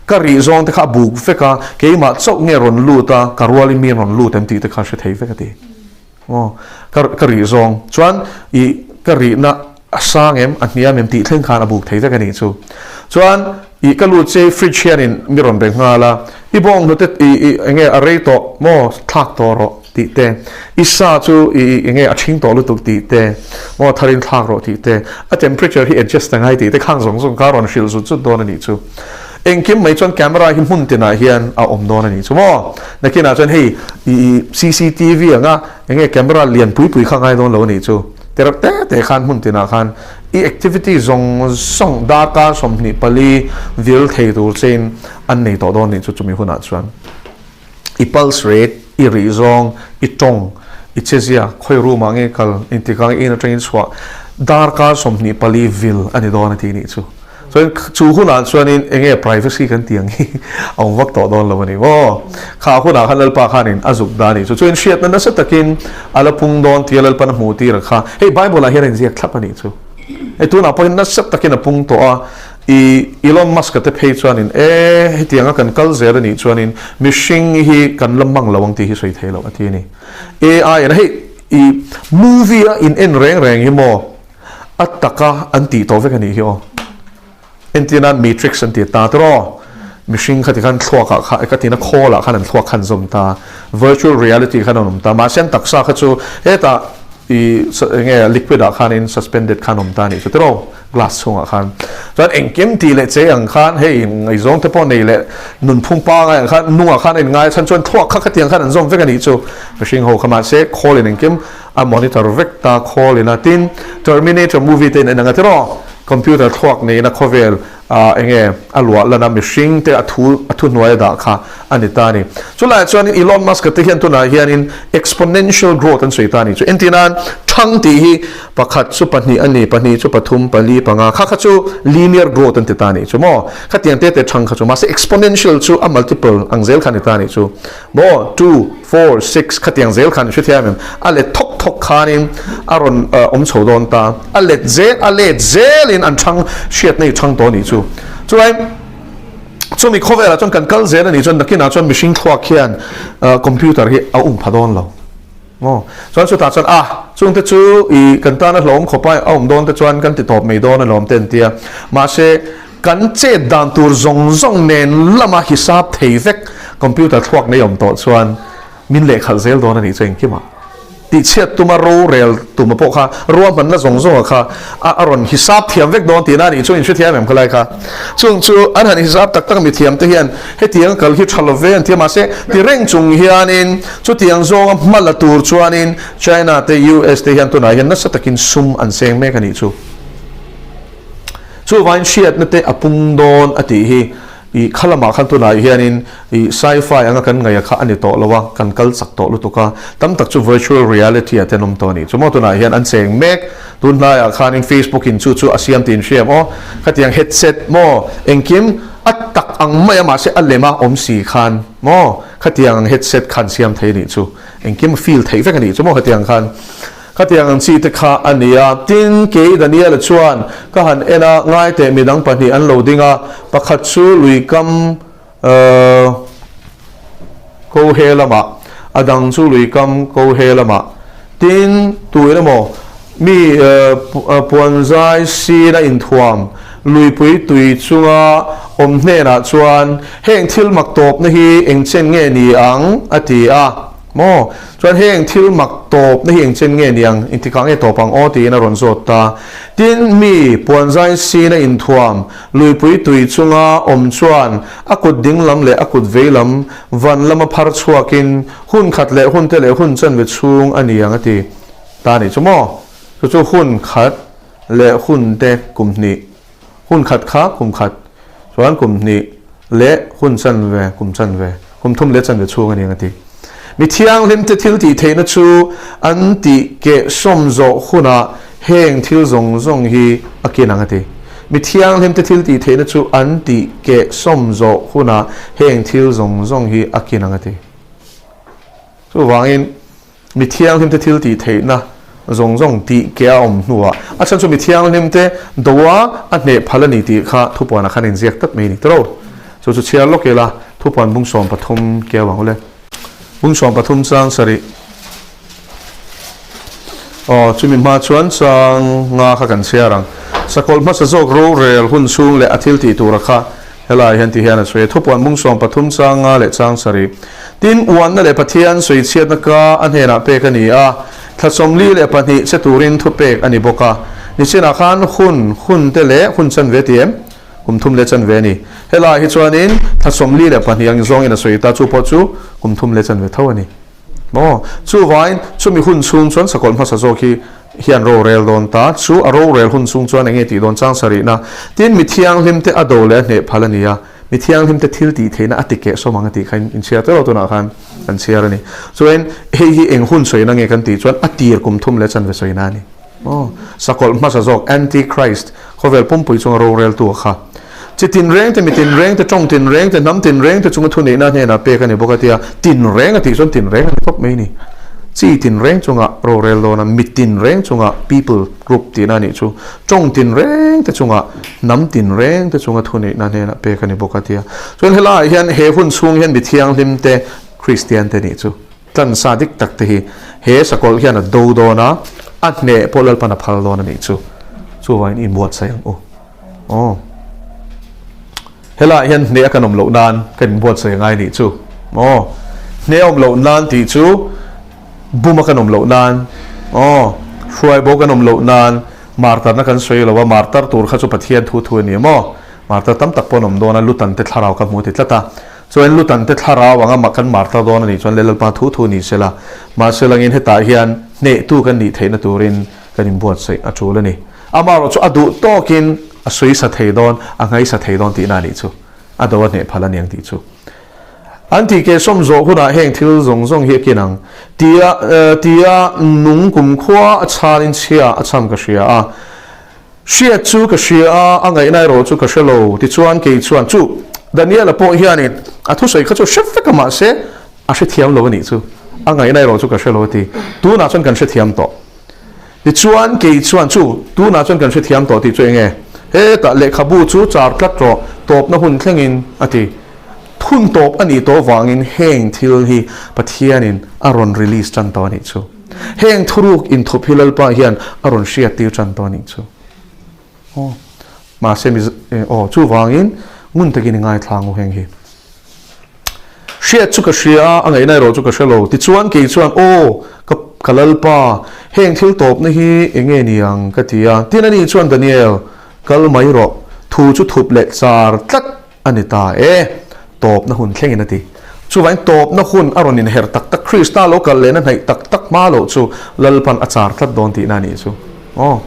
ka rih zawng te kha a buk vek a keimah chauh nge rawn lut a ka rualin mi rawn lut em tih te kha hre thei vek a ti maw ka ka rih zawng chuan i ka rihna a sang em a hniam em tih thleng khan a buk thei vek a nih chu chuan i ka lut che fridge hianin mi rawn be nghal a i bawng hnute i i enge a rei tawh maw thlak tawh rawh tih te, i sa chu i i enge a ṭhing tawh lutuk tih te, maw tharin thlak rawh tih te, a temperature hi adjust a ngai tih te khang zawng zawng kha a rawn hrilh zut zut dawn a nih chu. Engkim mai chuan camera hi hmun tinah hian a awm dawn a nih chu maw. Nakinah chuan hei i i cctv anga enge camera lian pui pui kha ngai dawn lo a nih chu. Tereuh te te khan hmun tinah khan i activity zawng zawng darkar 24 vil thei tur chein an nei tawh dawn a nih chu chumi hunah chuan. I pulse rate, i rih zawng, i tawng, i chezia, khawi room ah nge kal, engtik ah nge in atangin chhuah, darkar 24 vil a ni dawn a tih nih chu. Chuan chu hunah chuanin enge privacy kan tih ang hi a awm vak tawh dawn lo a ni maw? Kha hunah khan Lalpa khanin a zuk dah a nih chu. Chuan hriatna nasa takin a la pung dawn tia Lalpan a hmuh tir a kha. Hei Bible ah hian a inziak thlap a nih chu. Hei tunah pawhin nasa takin a pung tawh a. I Elon Musk-a te phei chuanin, E, hetianga kan kal zel a nih chuanin mihring hi kan la mang lo ang tih hi sawi thei loh a ti a ni. AI in hei i movie a in en reng reng hi maw a taka an tih tawh vek a nih hi aw. Entir nan Matrix an ti ta tiraw? Mihring kha tikhan thluakah kha ka tina khawlah khan an thluak khan zawm ta. Virtual reality khan an awm ta. Mahse an taksa kha chu hetah i enge liquid ah khanin suspended khan awm ta a nih chu tiraw? Glass chhungah khan chuan engkim tih leh chei ang khan hei ngaihzawng te pawh nei leh nunphung pangai ang khan nungah khan a inngai chhan chuan thluak kha khatiang khan an zawm vek a nih chu mihring ho kha mahse khawl in engkim a monitor vek ta khawl in a tin Terminator movie te in en ang a tiraw computer thluak neiin a khawvel ah enge a luah lan a mihring te a thu a thuhnuai a dah kha a ni ta a ni. Chulaiah chuanin Elon Musk-a te hian tunah hianin exponential growth an sawi ta a ni. Chu entir nan thang tih hi pakhat chu pahnih a ni, pahnih chu pathum, pali, panga kha kha chu linear growth an ti ta a nih chu maw? Khatiang te te thang kha chu mahse exponential chu a multiple ang zel kha a ni ta a nih chu maw? Two, four, six khatiang zel kha a ni hrethiam em? A let thawk thawk khanin a rawn awm chho dawn ta. A let zel a let zelin an thang hriatna i thang tawh a nih chu. Chulai. Chumi khawvelah chuan kan kal zel a nih chuan nakinah chuan mihring thluak hian computer hi a um pha dawn lo maw? Chuan chutah chuan a chungte chu i kan tana hlawm khawpa a awm dawn te chuan kan ti tawp mai dawn alawm te an ti a. Mahse kan chet dan tur zawng zawng nen lama hisap thei vek computer thluak nei awm tawh chuan Min lehkhalh zel dawn a nih chu engkimah. Tihchhiat tuma rorel tuma pawh kha ruahmanna zawng zawnga kha a a rawn hisap thiam vek dawn tihna a nih chu inhrethiam em khawlai kha. Chung chu an han hisap tak tak mithiam te hian hetiang kal hi tha lo ve an ti a mahse ti reng chung hianin chutiang zawnga hma la tur chuanin China te US te hian tunah hian nasa takin sum an seng mek a nih chu. Chuvangin hriatna te a pung dawn a tih hi I kha lamah khan tunah hianin i sci-fi anga kan ngaih a kha a ni tawh lo a, kan kal chak tawh lutuk a, tam tak chu virtual reality ah te an awm tawh a nih chu maw tunah hian an cheng mek, tun hnaiah khanin Facebook in chu chu a siam tih in hriam aw, khatiang headset maw engkim a tak ang mai a mahse a lem a awm si khan maw khatiang ang headset khan siam thei a nih chu, engkim a feel theih vek a nih chu maw khatiang khan. Khatiang ang chi te kha a ni a. Tin, kei Daniela chuan ka han en a, ngai teh midang pahnih an lo ding a, pakhat chu luikam ko he lamah, a dang chu luikam ko he lamah. Tin, tuin emaw mi puanzai sin a inthuam luipui tui chunga awm hnenah chuan, Heng thil mak tawpna hi engchen nge ni ang? a ti a. Maw? Chuan heng thil mak tawpna hi engchen nge niang? Engtikah nge tawp ang aw? tiin a rawn zawt ta. Tin, mi puanzai sina inthuam, luipui tui chunga awm chuan a kut ding lam leh a kut vei lam van lama phar chhuakin hun khat leh hun te leh hun chanve chhung a ni ang a ti ta a nih chu maw? Chu chu hun khat leh hun te kum hnih, hun khat kha kum khat, chuan kum hnih leh hun chanve, kum chanve, kum thum leh chanve chhung a ni ang a ti. Mi thianghlimte thil tih theihna chu an tih keh sawm zawh hunah heng thil zawng zawng hi a kin ang a ti. Mi thianghlimte thil tih theihna chu an tih keh sawm zawh hunah heng thil zawng zawng hi a kin ang a ti. Chuvangin, mi thianghlimte thil tih theihna zawng zawng tih keh a awm hnuah a chhan chu mi thianghlimte doa a hneh phal a ni tih kha thupuanah khan a inziak tlat mai a ni tawh. Chu chu chhiar lawk ila thupuan bung 13 keu ang ule. Bung 13 chang sarih. Aw, chumi hma chuan chang nga kha kan chhiar ang. Sakawlh hmasa zawk rorel hun chhung leh a thil tih tura kha helaiah hian ti hian a sawi a. Thupuan bung 13 chang nga leh chang sarih. Tin, uanna leh Pathian sawichhiatna ka a hnenah pek a ni a, thla 42 che turin thupek a ni bawk a. Nichinah khan hun, hun te leh hun chanve ti em? Kum thum leh chanve a ni. Helaiah hi chuanin thla 42 ang zawngin a sawi ta, chu pawh chu kum thum leh chanve tho a ni. Maw? Chuvain, chumi hun chhung chuan sakawlh hmasa zawk hi hian rorel dawn ta. Chu a rorel hun chhung chuan eng nge tih dawn chang sarihna? Tin, mi thianghlimte a do leh a hneh phal a ni a, mi thianghlimte thil tih theihna a ti keh sawm ang a tih kha in chhiar teuh lo tunah khan kan chhiar a ni. Chuan, hei hi eng hun sawina nge kan tih chuan a tir kum thum leh chanve sawina a ni. Maw? Sakawlh hmasa zawk, Antichrist, khawvel pumpui chunga roreltu a kha. Chi tinreng te, mi tinreng te, tawng tinreng te, hnam tinreng te chunga thuneihna hnenah pek a ni bawk a tia, tinreng a tih chuan tinreng a ni tawp mai ni. Chi tinreng chunga rorel dawn a, mi tinreng chunga people group tihna a nih chu, tawng tinreng te chunga, hnam tinreng te chunga thuneihna hnenah pek a ni bawk a tia. Chuan helaiah hian he hun chhung hian mi thianghlim te, Kristian te nih chu. Tlansa dik tak te hi he sakawlh hian a do dawn a, a hneh pawh Lalpan a phal dawn a nih chu. Chuvangin inbuatsaih ang u. Aw. Helaiah hian hneh a kan awm loh nan kan inbuatsaih a ngai nih chu. Aw. Hneh a awm loh nan tih chu bum a kan awm loh nan. Aw. Hruai bo kan awm loh nan martarna kan sawi lo a, martar tur kha chu Pathian thu thu a ni maw? Martar tam tak pawh an awm dawn a, Lutan te thlarau ka hmu ti tlat a. Chuan Lutan te thlarau anga mah kan mar ta dawn a nih chuan le Lalpa thu thu ni sela, mahse langin hetah hian hnehtu kan nih theihna turin kan inbuatsaih a tul a ni. Amaherawh chu a duh tawkin a suisa thei dawn, a nghaisa thei dawn tihna a nih chu. A do a hneh phal a niang tih chu. An tih keh sawm zawh hunah heng thil zawng zawng hi a kin ang tia tia nung kumkhua a chhanin chhia a chham ka hria a. Hriat chu ka hria a, a ngaihna erawh chu ka hre lo. Tichuan, kei chuan chu Daniela pawh hianin a thusawi kha chu hre vek a, mahse a hrethiam lo a nih chu. A ngaihna erawh chu ka hre lo a ti. Tunah chuan kan hrethiam tawh. Tichuan, kei chuan chu tunah chuan kan hrethiam tawh tih chu eng nge? Hetah lehkhabu chu char tlat rawh, tawpna hun thlengin a ti. Hun tawp a nih tawh vangin heng thil hi Pathianin a rawn release tan tawh a nih chu. Heng thuruk inthup hi Lalpa hian a rawn hriat tir tan tawh a nih chu. Aw, mahse mi aw, chuvangin ngun takin i ngaithla ang u heng hi. Hriat chu ka hria a, a ngaihna erawh chu ka hre lo. Tichuan kei chuan, Aw, ka ka Lalpa, heng thil tawpna hi eng nge ni ang? ka ti a. Tin ani chuan, Daniel, kal mai rawh, thu chu thup leh char tlat A ni ta e, tawpna hun thlengin a ti. Chuvangin tawpna hun a rawn inher tak tak, Krista lo kal lehna hnaih tak tak hma loh chu Lalpan a char tlat dawn tihna a nih chu. Aw.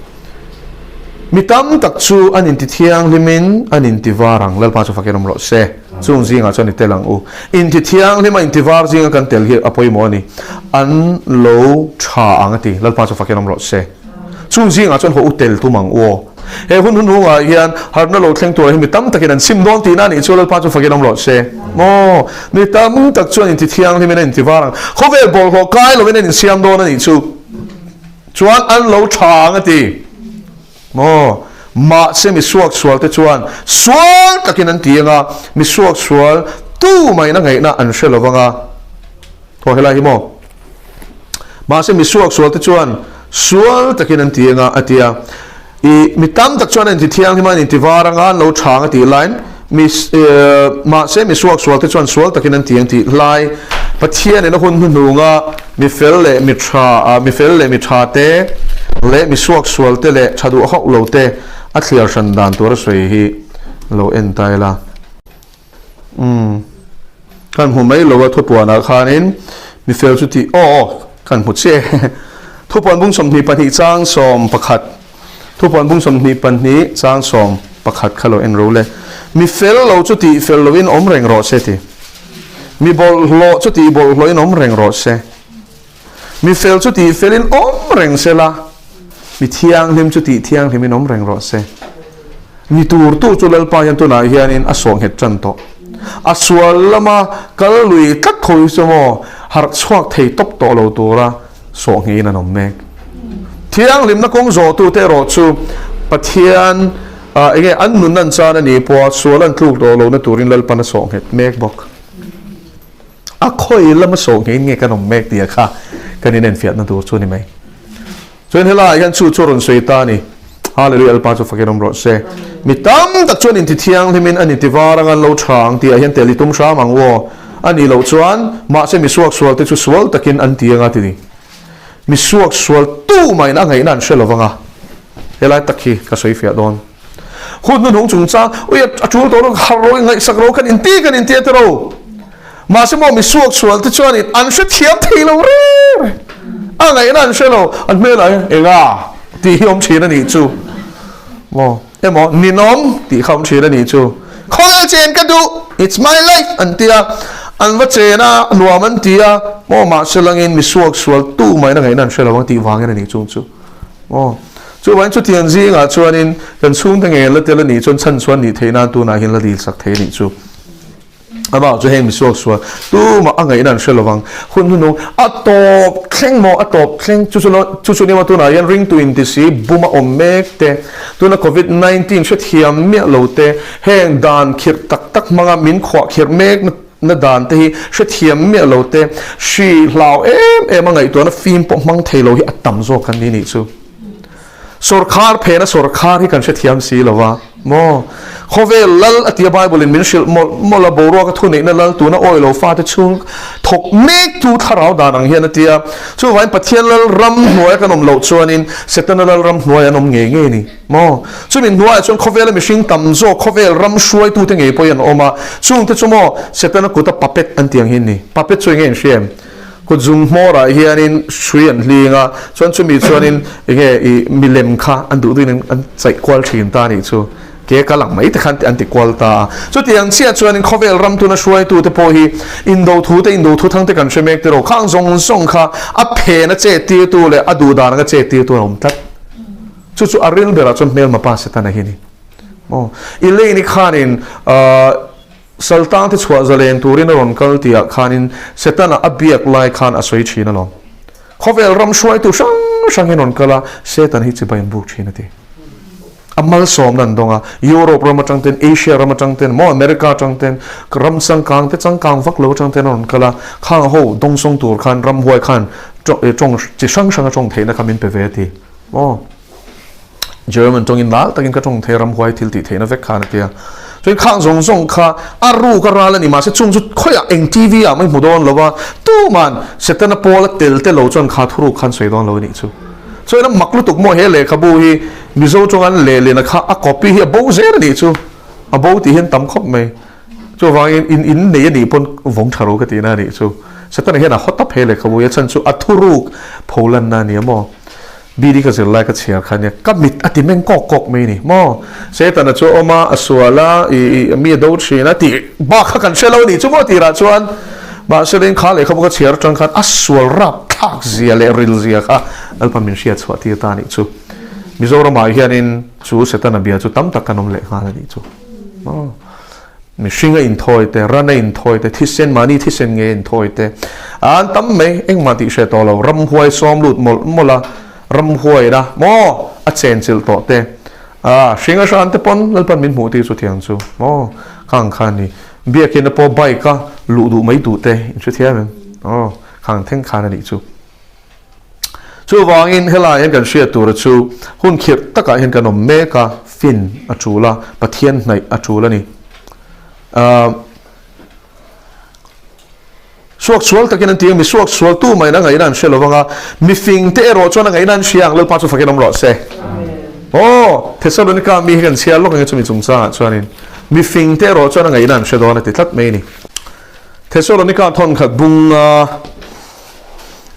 Mi tam tak chu an intithianghlimin an intivar ang, Lalpa chu fakin awm rawh se. Chung zingah chuan i tel ang u. Intithianghlim a intivar zinga kan tel hi a pawimawh a ni. An lo tha ang a ti, Lalpa chu fakin awm rawh se. Chung zingah chuan haw u tel tum ang u aw. He hun hunhungah hian harhna lo thleng turah hi mi tam takin an sim dawn tihna a nih chu Lalpa chu fakin awm rawh se. Maw? Mi tam tak chuan inti thianghlimin an inti var ang. Khawvel bawlhhlawh kai lovin an insiam dawn a nih chu. Chuan an lo tha ang a ti. Maw? Mahse mi suaksual te chuan sual takin an ti ang a, mi suaksual tu maina ngaihna an hre lo vang a. Aw helai hi maw? Mahse mi suaksual te chuan sual takin an ti anga a ti a. I mi tam tak chuan an inti thianghlim a, an inti var anga, an lo chhang a tih laiin mi mahse mi suaksual te chuan sual takin an ti ang tih lai Pathianin a hun hnuhnunga mi fel leh mi tha mi fel leh mi tha te leh mi suaksual te leh tha duh hauh lo te a thliar hran dan tur a sawi hi lo en ta ila. Umm kan hmu mai lo a thupuanah khanin mi fel chu tih aw aw kan hmu che. Thupuan bung 22 chang 11. Thupuan bung 22 chang 11 kha lo en ro le. Mi fel lo chu tih fel loin awm reng rawh se ti. Mi bawlhhlawh chu tih bawlhhlawhin awm reng rawh se. Mi fel chu tih felin awm reng se la, mi thianghlim chu tih thianghlimin awm reng rawh se. Mi turtu chu Lalpa hian tunah hianin a sawh nghet tan tawh. A sual lama kal lui tlat tho hi chu maw harh chhuak thei tawp tawh lo tura sawh ngeiin an awm mek. Thianghlimna kawng zawhtute erawh chu Pathian enge an nunna an chan a nih pawha sual an tluk tawh lohna turin Lalpan a sawh nghet mek bawk. A khawi lama sawh ngeiin nge kan awm mek tia kha kan inenfiahna tur chu a ni mai. Chuan helaiah hian chu chu a rawn sawi ta a ni. Hallelujah Lalpa chu fakin awm rawh se. Mi tam tak chuan inti thianghlimin an inti var anga an lo tha ang tihah hian tel i tum hram ang aw. A nih loh chuan mahse mi suaksual te chu sual takin an ti anga ti ni. Mi suaksual tu mahin a ngaihna an hre lo vang a. Helai tak hi ka sawi fiah dawn. Hun hnuhnung chungchang, ui a tul tawh lo, harh ro, ngaihsak ro, kan inti kan inti a ti ro. Mahse maw mi suaksual te chuanin an hre thiam thei lo reng reng. A ngaihna an hre lo, an hmelah hian enga tih hi awm thin a nih chu. Maw emaw ninawm tih kha awm thin a nih chu. Khawvel chen ka duh, it's my life an ti a, an va chen a, nuam an ti a, maw mahse langin mi suaksual tu mahin a ngaihna an hre lo ang tih vangin a nih chung chu. Aw, chuvangin chutiang zingah chuanin kan chhungte ngei la tel a nih chuan chhan chuan nih theih nan tunah hian la dil sak thei a nih chu. Amah chu heng misuak sual tumah a ngaihna an hre lovang. Hun hnunung a tawp thleng maw a tawp thleng chu chu chu chu nia tunah hian ringtu inti si bum a awm mek te, tuna covid 19 hrethiam miah lo te, heng dan khirh tak tak hmanga min khuah khirh mek na Na dan te hi hrethiam miah lo te, hri hlau em em a ngaihtuahna fim pawh hmang thei lo hi a tam zawk kan ni nih chu. Sawrkhar phena sawrkhar hi kan hrethiam si lo va maw? Khawvel lal a tia Bible in min hrilh mawlh mawlh a, boruak a thuneihna lal tuna awi lo fate chhung thawk mek tu thlarau dan ang hian a tia. Chuvangin Pathian lal ram hnuaia kan awm loh chuanin Setana lal ram hnuai an awm ngei ngei a ni. Maw? Chumi hnuaiah chuan khawvela mihring tam zawk, khawvel ram hruaitute ngei pawhin an awm a. Chungte chu maw Setana kuta puppet an tih ang hi an ni. Puppet chu enge in hria em? Kut zum hmawrah hianin hrui an hling a, chuan chumi chuanin enge i milem kha an duh duhin an chaih kual thin ta a nih chu. Ke kal ang mai te khan an ti kual ta a. Chutiang chiah chuanin khawvel ram tuna hruaitute pawh hi indo thu te, indo thu thang te kan hre mek tiraw, khang zawng zawng kha a phen a chet tirtu leh a duh dan anga chet tirtu an awm tlat. Chu chu a ril berah chuan hmelma pa Setana hi a ni. Aw, Elaine-i khanin Saltang te chhuah zalen turin a rawn kal tihah khanin Setana a biak lai khan a sawi thin alawm. Khawvel ram hruaitu hrang hrangin rawn kal a, Satan hi chibai an buk thin a ti. A malsawmna an dawng a, Europe ram atang ten, Asia ram atang ten, maw America atang ten, ram changkang te changkang vak lo atang ten a rawn kal a, khang ho dawngsawng tur khan ramhuai khan tawng chi hrang hrang a tawng theihna kha min pe ve a ti. Aw. German tawngin nal takin ka tawng thei ramhuai thil tih theihna vek khan a tia. Chuan khang zawng zawng kha a ruk a ral a ni mahse chung chu khawiah eng TV ah mai hmu dawn lo a, tuman Setana pawl a tel te lo chuan kha thuruk khan sawi dawn lo a nih chu. Chuan a mak lutuk maw he lehkhabu hi Mizo tawng an lehlin a kha a copy hi a bo zel a nih chu. A bo tih hian tam khawp mai. Chuvangin in in nei a nih pawn vawng tha ro ka tihna a nih chu. Setana hian a hawt tap he lehkhabu hi a chhan chu a thuruk pholanna a ni a maw. BD ka zirlai ka chhiar kha nia ka mit a ti meng kawk kawk mai a ni maw. Setana chu a awm a, a sual a, i i mi a do thin a tih bak kha kan hre lo a nih chu maw tirah chuan mahse leng kha lehkhabu ka chhiar atang khan a sual rapthlak zia leh ril zia kha Lalpa min hriat chhuah tir ta a nih chu. Mizoramah hianin chu Setana bia chu tam tak kan awm leh nghal a nih chu. Maw. Mihring a inthawi te, ran a inthawi te, thisen, mahni thisen nge a inthawi te, an tam mai, engmah tih hre tawh lo, ramhuai sawm lut mawlh mawlh a, ramhuai na maw a chen chilh tawh te, a hring a hran te pawn Lalpan min hmuh tir chu thiang chu maw khang kha ni, biakin a pawh bike a luh duh mai duh te in hre thiam em aw khang thleng khan a nih chu. Chuvangin helai hian kan hriat tura chu hun khirh takah hian kan awm mek a, fin a tul a, Pathian hnaih a tul a ni. Ahh Suaksual takin an ti a, mi suaksual tu mahin a ngaihna an hre lo vang a, mifing te erawh chuan a ngaihna an hria ang, Lalpa chu fakin awm rawh se. Aw, Thessalonika mi hi kan chhiar lawk ang e chumi chungchangah chuanin mifing te erawh chuan a ngaihna an hre dawn a ti tlat mai a ni. Thessalonika thawnkhat bunga.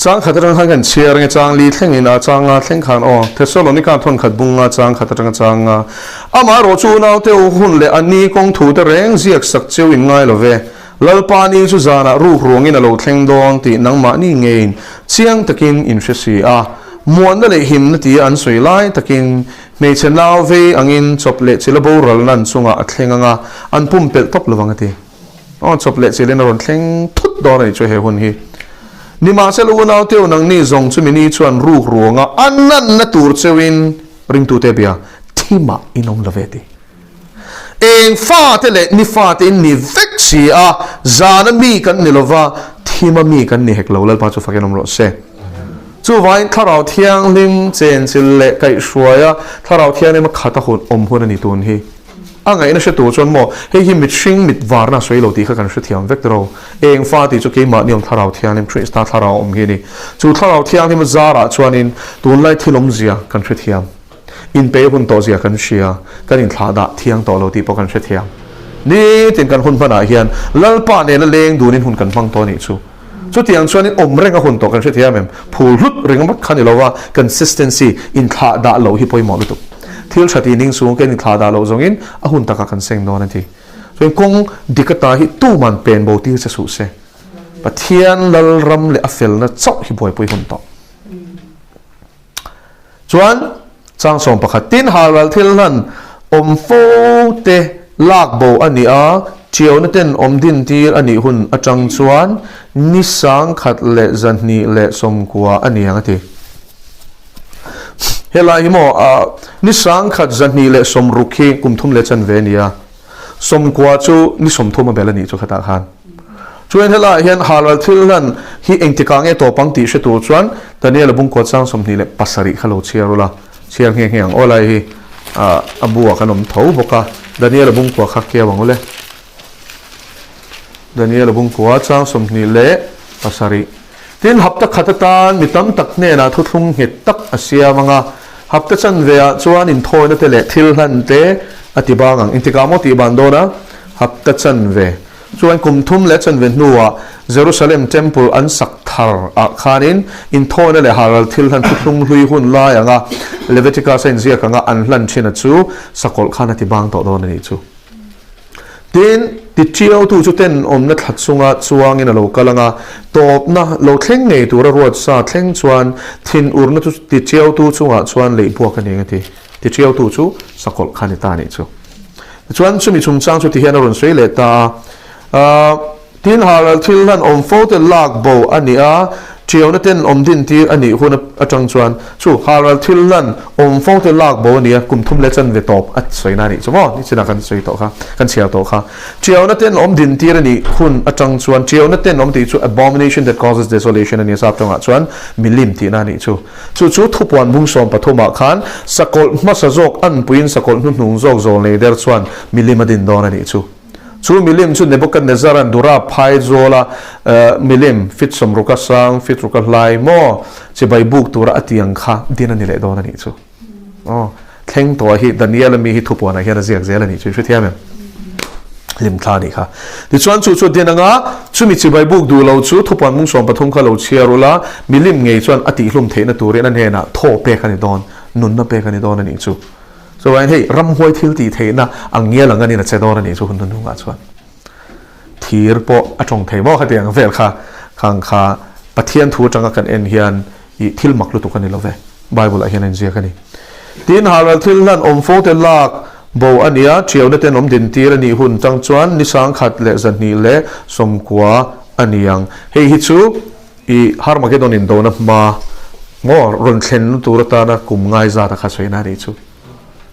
Chang khat atang khan kan chhiar nge chang li thlengin a chang nga thleng khan aw Thessalonica thawn khat bung nga chang khat atanga chang nga Amaherawh chu unaute u hun leh a ni kawng thu te reng ziak sak cheu in ngai lo ve. Lalpa ni chu zanah ruk ruangin a lo thleng dawn tih nangmahni ngeiin chiang takin in hre si a. Muanna leh himna tia an sawi lai takin hmeichhe nau vei angin chawp leh chila boralna an chungah a thleng anga an pumpelh tawp lovang a ti. Aw chawp leh chilin a rawn thleng thut dawn a nih chu he hun hi. Nimahsela unau teu nangni zawng chumi ni chuan ruk ruanga a nanna tur cheuin ringtute bia thimah in awm lo ve ti. Eng fate leh ni fate in ni vek si a, zana mi kan ni lova, thima mi kan ni hek lo, Lalpa chu fakin awm rawh se. Chuvain Thlarau Thianghlim chenchil leh kaihhruaia Thlarau Thianghlim a khat a hun awm hun a ni tun hi. A ngaihna hre tur chuan maw, hei hi mithring mit varna a sawi lo tih kha kan hrethiam vek tiro. Eng fa tih chu keimahni awm Thlarau Thianghlim, Krista Thlarau awm hi a ni. Chu Thlarau Thianghlim a zarah chuanin tunlai thil awmzia kan hrethiam. Inpei hun tawh zia kan hria, kan inthlah dah thiang tawh lo tih pawh kan hrethiam. Nitin kan hun hmanah hian Lalpa nena leng dunin hun kan hmang tawh a nih chu. Chutiang chuanin awm reng a hun tawh kan hrethiam em? Phul hlut ringawt kha ni lova consistency, inthlah dah loh hi pawimawh lutuk. Thil tha tih ning chung kan inthlah dah loh zawngin a hun takah kan seng dawn a ti. Chuan kawng dik ata hi tuman pen bo tir che suh se. Pathian Lalram leh a felna chauh hi buaipui hun tawh. Chuan changsawm pakhat tin halral thil hlan awm fo te lak bo a ni a, tiauna ten awm din tir a nih hun atang chuan ni sangkhat leh zahnih leh sawmkua a ni ang a ti. Helai hi maw ni sangkhat zahnih leh sawmruk hi kum thum leh chanve a ni a. Sawmkua chu ni 30 a bel a nih chu khatah khan. Chuan helaiah hian halral thil hlan hi engtikah nge tawp ang tih hre tur chuan Daniel-a bungkua chang 27 kha lo chhiar ula, chhiar nghe nghe ang aw lai hi a bu ah kan awm tho bawk a, Daniel-a bungkua kha keu ang ule. Daniel-a bungkua chang 27. Tin, hapta khat atan mi tam tak hnenah thuthlung nghet tak a siam ang a, hapta chanve ah chuan inthawina te leh thil hlan te a ti bang ang. Engtikah maw tih ban dawn a? Hapta chanve. Chuan kum thum leh chanve hnuah Jerusalem Temple an sak thar ah khanin inthawina leh halral thil hlan thuthlung hlui hun lai anga Leviticus a inziak anga an hlan thin a chu sakawlh khan a ti bang tawh dawn a nih chu. Tin, tiṭiautu chu tenawmna thla chunga chuangin a lo kal ang a, tawpna lo thleng ngei tura ruat sa thleng chuan thinurna chu tiṭiautu chungah chuan leih buak a ni ang a ti. Tiṭiautu chu sakawlh kha a ni ta a nih chu. Tichuan, chumi chungchang chu tihian a rawn sawi leh ta a. Tin, halral thil hlan awm fo te lak bo a ni a, ṭiauna ten awm din tir a nih hun aṭang chuan chu halral thil hlan awm fo te lak bo a ni a, kum thum leh chanve tawp a sawina a nih chu maw? Nichinah kan sawi tawh kha, kan chhiar tawh kha. Ṭiauna ten awm din tir a nih hun aṭang chuan ṭiauna ten awm tih chu abomination that causes desolation a ni a, sap ṭawngah chuan milim tihna a nih chu. Chu chu thupuan bung sawm pathumah khan sakawlh hmasa zawk anpuiin sakawlh hnuhnung zawk zawl nei der chuan milim a din dawn a nih chu. Chu milim chu Nebuchadnezzar-a'n Dura phai zawla milim fit sawmruka sang, fit ruka hlai maw chibai buk tura a tiang kha din a ni leh dawn a nih chu. Aw, thleng tawh hi Daniel-a mi hi thupuanah hian a ziak zel a nih chu, i hrethiam em? Hlimthla a nih kha. Tichuan chu chu din anga chumi chibai buk duh lo chu thupuan mung 13 kha lo chhiar ula, milim ngei chuan a tihhlum theihna turin a hnenah thaw pek a ni dawn, nunna pek a ni dawn a nih chu. Chuvangin hei ramhuai thil tih theihna ang ngial ang anin a che dawn a nih chu hun hnuhnungah chuan thir pawh a tawng thei maw khatiang vel kha khang kha Pathian thu atanga kan en hian ih thil mak lutuk a ni lo ve Bible ah hian a inziak a ni. Tin halral thil hlan awm fo te lak bo a nia thiauna ten awm din tir a nih hun tang chuan ni sangkhat leh zahnih leh sawmkua a ni ang. Hei hi chu I Harmagedon indona hma maw rawn thlen tur atana kum ngai zat a kha sawi na nih chu.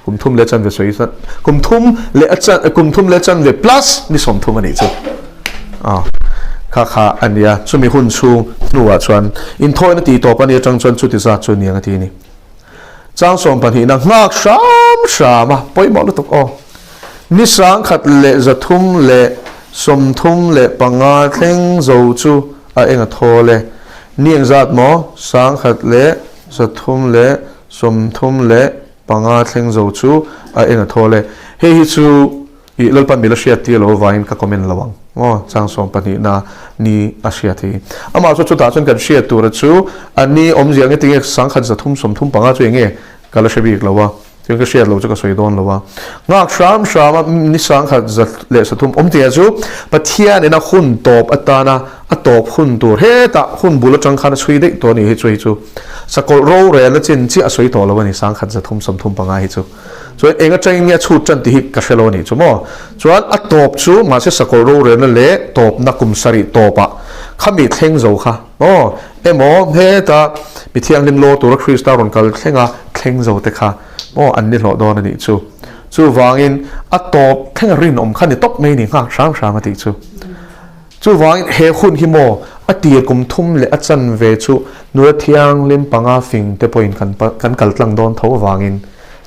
Kum thum leh chanve sawi zat kum thum leh a chan kum thum leh chanve plus ni 30 a nih chu. Ah kha kha a nia chumi hun chhung hnuah chuan inthawina tih tawp a nih atang chuan chuti zat chu niang a ti a ni. Chang sawmpahnihna nghak hram hram a pawimawh lutuk aw. Ni 1335 thleng zo chu a eng a thawl e. Ni engzat maw? 1335 thleng zo chu a eng a thawl e. Hei hi chu ih Lalpan mila hriat tir lo avangin ka comment lo ang. Maw chang sawmpahnihna ni a hriat hi. Amah chu chutah chuan kan hriat tura chu a ni awmzia nge tinge sangkhat 335 chu enge ka la hre bik lo a, chuan ka hriat lo chu ka sawi dawn lo a. Nghak hram hram a ni 1003 awmzia chu Pathian ina hun tawp atana a tawp hun tur hetah hun bul atang khan a chhui daih tawh a nih hi chu hei chu sakawlh rorelna chin chiah a sawi tawh lo a ni 1335 hi chu. Chuan eng atangin nge a chhut tan tih hi ka hre lo a nih chu maw? Chuan a tawp chu mahse sakawlh rorelna leh tawpna kum sarih tawpah khami thleng zo kha maw? Emaw heta mi thianghlim law tura Krista rawn kal thlenga thleng zo te kha maw an ni hlawh dawn a nih chu. Chuvangin a tawp thlenga rinawm kha ni tawp mai ni nghak hram hram a tih chu. Chuvangin he hun hi maw a tir kum thum leh a chanve chu nula thianghlim panga fing te pawhin kan kan kal tlang dawn tho avangin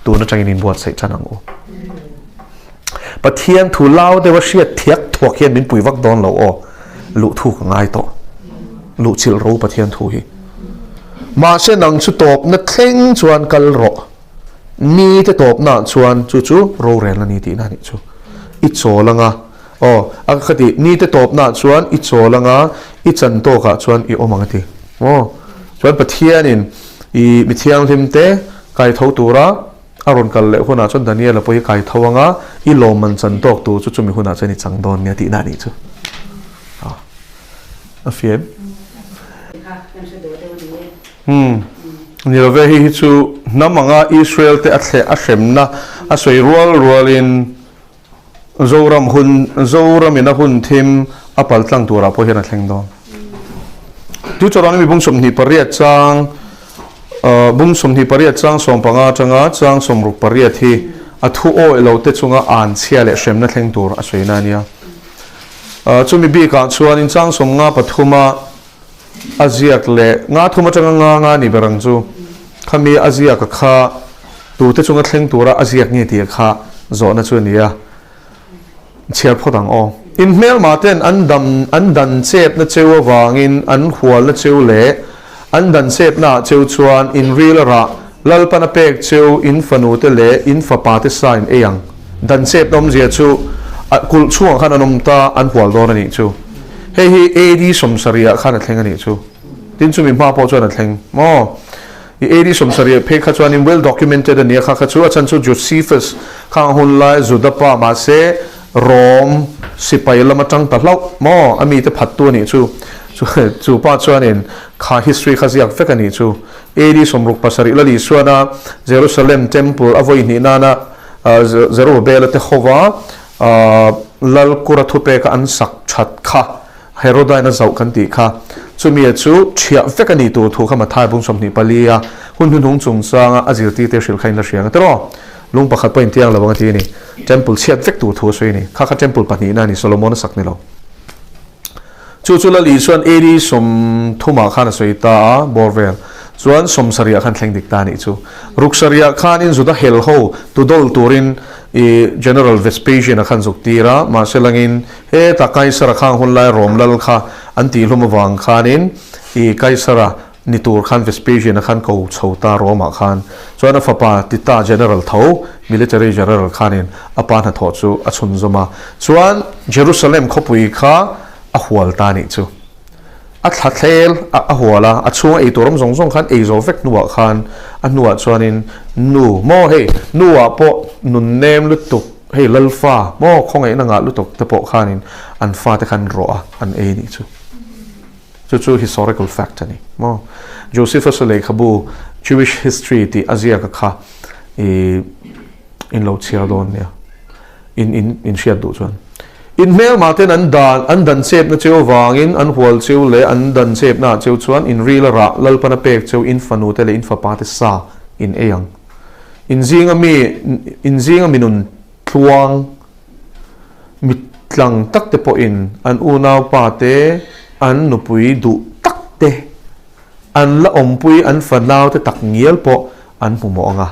tun atangin inbuatsaih tan ang u. Pathian thu lau deuha hriat thiak thuak hian min pui vak dawn lo aw, luh thu ka ngai tawh. Luh chilh ro Pathian thu hi. Mahse nang chu tawpna thleng chuan kal rawh. Ni te tawpnaah chuan chu chu rorelna ni tihna a nih chu. I chawl anga. Aw, a ka ti, nite tawpnaah chuan i chawl anga, i chan tawkah chuan i awm ang a ti. Aw, chuan Pathianin i mi thianghlimte kai tho tura a rawn kal leh hunah chuan Daniela pawh hi kai tho anga, i lawmman chan tawk tur chu chumi hunah chuan i chang dawn nia tihna a nih chu. Aw, a fiam. Umm, ni lo ve, hei hi chu hnam anga Israel te a thleh a hremna a sawi rual rualin, Zoram hun, Zoramin a hun thim a pal tlang turah pawh hian a thleng dawn. Deuteronomy bung 28 chang, bung 28 chang 15 atanga chang 68 hi a thu awih lo te chunga an chhia leh hremna thleng tur a sawi na a nia. Chumi bikah chuanin chang 53 a A ziak leh nga thum atanga nga nga ni ber ang chu. Khami a ziak a kha tute chunga thleng tura a ziak nge tih kha zawhna chu a ni a. Chhiar phawt ang aw. In hmelma ten an dam an dan chepna cheu avangin an hualna cheu leh an dan chepna ah cheu chuan in ril a rah Lalpan a pek cheu in fanu te leh in fapa te sa in ei ang. Dan chepna awmzia chu a kulh chhungah khan an awm ta an hual dawn a nih chu. Hei hi AD sawmsarihah khan a thleng a nih chu. Tin chumi hma pawh chuan a thleng maw? I AD sawmsarihah phei kha chuanin well documented a nia kha kha chu a chhan chu Josephus khang hun lai Juda pa mahse Rom sipai lam atang ta hlauh maw? A mite phattu a nih chu. Chu pa chuanin kha history kha ziak vek a nih chu. AD 67 la Lisuana Jerusalem Temple a vawi hnih nana Zerubbabel-a te hova Lal kura thupeka an sak that kha Herodain a zauh kan tih kha. Chumia chu thiah vek a nih tur thu kha Mathai bung 24 a hun hnuhnung chungchanga a zirtirte hrilh kha in la hria ang tiraw? Lung pakhat pawh intiang lo ang a ti a ni. Temple chhiat vek tur thu a sawi a ni. Kha kha Temple pahnihna a ni, Solomon a sak ni lo. Chu chu Lal Isua'n AD 30 ah khan a sawi ta a, bawr vel chuan 70 ah khan thleng dik ta a nih chu. Ruksarih ah khanin Juda hel ho tudawl turin i General Vespasian a khan zuk tir a, mahse langin heta Kaisara khang hun lai Rom lal kha an tihhlum avang khanin i Kaisara ni tur khan Vespasian a khan ko chho ta Rome ah khan chuan a fapa Tita General tho military general khanin a pa hnathawh chu a chhunzawm a, chuan Jerusalem khawpui kha a hual ta nih chu. A thla thlel a a hual a, a chhunga ei tur awm zawng zawng khan ei zawh vek hnuah khan a hnuah chuanin nu maw hei nu ah pawh nun nem lutuk hei lalfa maw khawngaihna ngah lutuk te pawh khanin an fate khan rawh a an ei nih chu. Chu chu historical fact a ni maw. Josephus-a lehkhabu Jewish History tih a ziak a kha i in lo chhiar dawn nia. In in in hriat duh chuan. In hmelmah ten an dan an dan chepna cheu avangin an hual cheu leh an dan chepna ah cheu chuan in ril a rah Lalpan a pek cheu in fanu te leh in fapa te sa in ei ang. In zinga mi in zinga mi nun tluang Mi tlang tak te pawhin an unaupa te, an nupui duh tak te, an la awmpui an fanau te tak ngial pawh an hmu mawh ang a.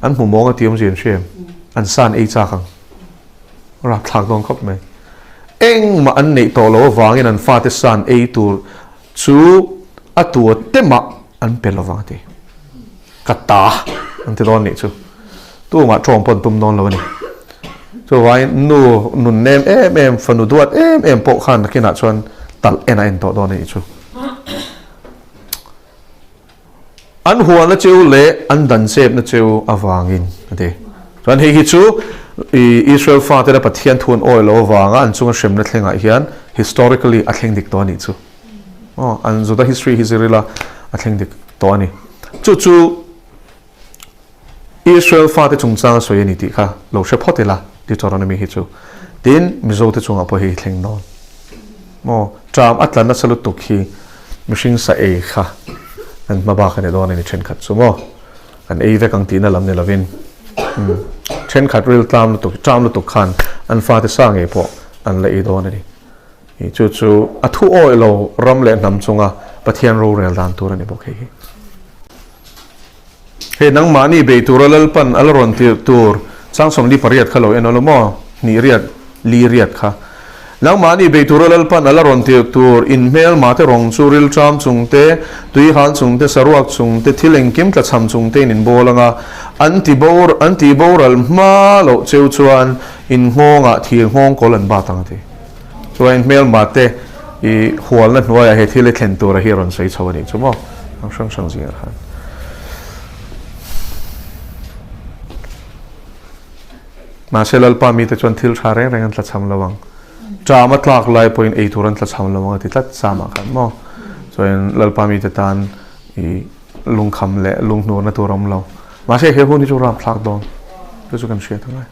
An hmu mawng a ti awmzia an hria em? An san ei chak ang. Rapthlak dawn khawp mai. Engmah an neih tawh loh avangin an fate san ei tur chu a tua te mah an pe lovang a ti. Ka ta an ti dawn nih chu. Tumah tawng pawn tum dawn lo a ni. Chuvangin nu nun nem em em, fanu duat em em pawh khan nakinah chuan talh en a en tawh dawn a nih chu. An hualna cheu leh an dan chepna cheu avangin a ti. Chuan hei hi chu Israel fatena Pathian thu an awi lo avanga an chunga hremna thlengah hian historically a thleng dik tawh a nih chu. Aw, an Juda history hi zir ila a thleng dik tawh a ni. Chu chu Israel fate chungchang a sawi a ni tih kha lo hre phawt ila Deuteronomy hi chu. Tin, Mizote chungah pawh hei thleng dawn. Maw, ṭam a tla nasa lutuk hi mihring sa ei kha an hma bak a ni dawn a ni ṭhenkhat chu maw. An ei vek ang tihna lam ni lovin ṭhenkhat ril tlam lutuk, ṭam lutuk khan an fate sa ngei pawh an la ei dawn a ni. Chu chu a thu awih lo ram leh hnam chunga Pathian rorel dan tur a ni bawk hei hi. Hei nangmahni bei tura Lalpan a la rawn tirh tur chang 48 kha lo en aw maw? Hnih riat, li riat kha. Nangmahni bei tura Lalpan a la rawn tirh tur inhmelmate rawng chu rilṭam chung te, tuihal chung te, saruak chung te, thil engkim tlachham chung te in inbawl ang a, an ti bor, an tih boral hma loh cheu chuan in nghawngah thir nghawng kawl an bat ang a ti. Chuan hmelmate i hualna hnuaiah he thil i thlen tura hi a rawn sawi chho a nih chu maw? Ang hrang hrang zingah khan. Mahse Lalpa mite chuan thil tha reng reng an tlachham lo ang. Ṭam a tlak lai pawhin ei tur an tlachham lo ang a ti tlat Samah khan maw? Chuan Lalpa mite tan i lungkham leh lunghnurna tur a awm lo. Mahse he hun hi chu rapthlak dawn. Chu chu kan hriat angai.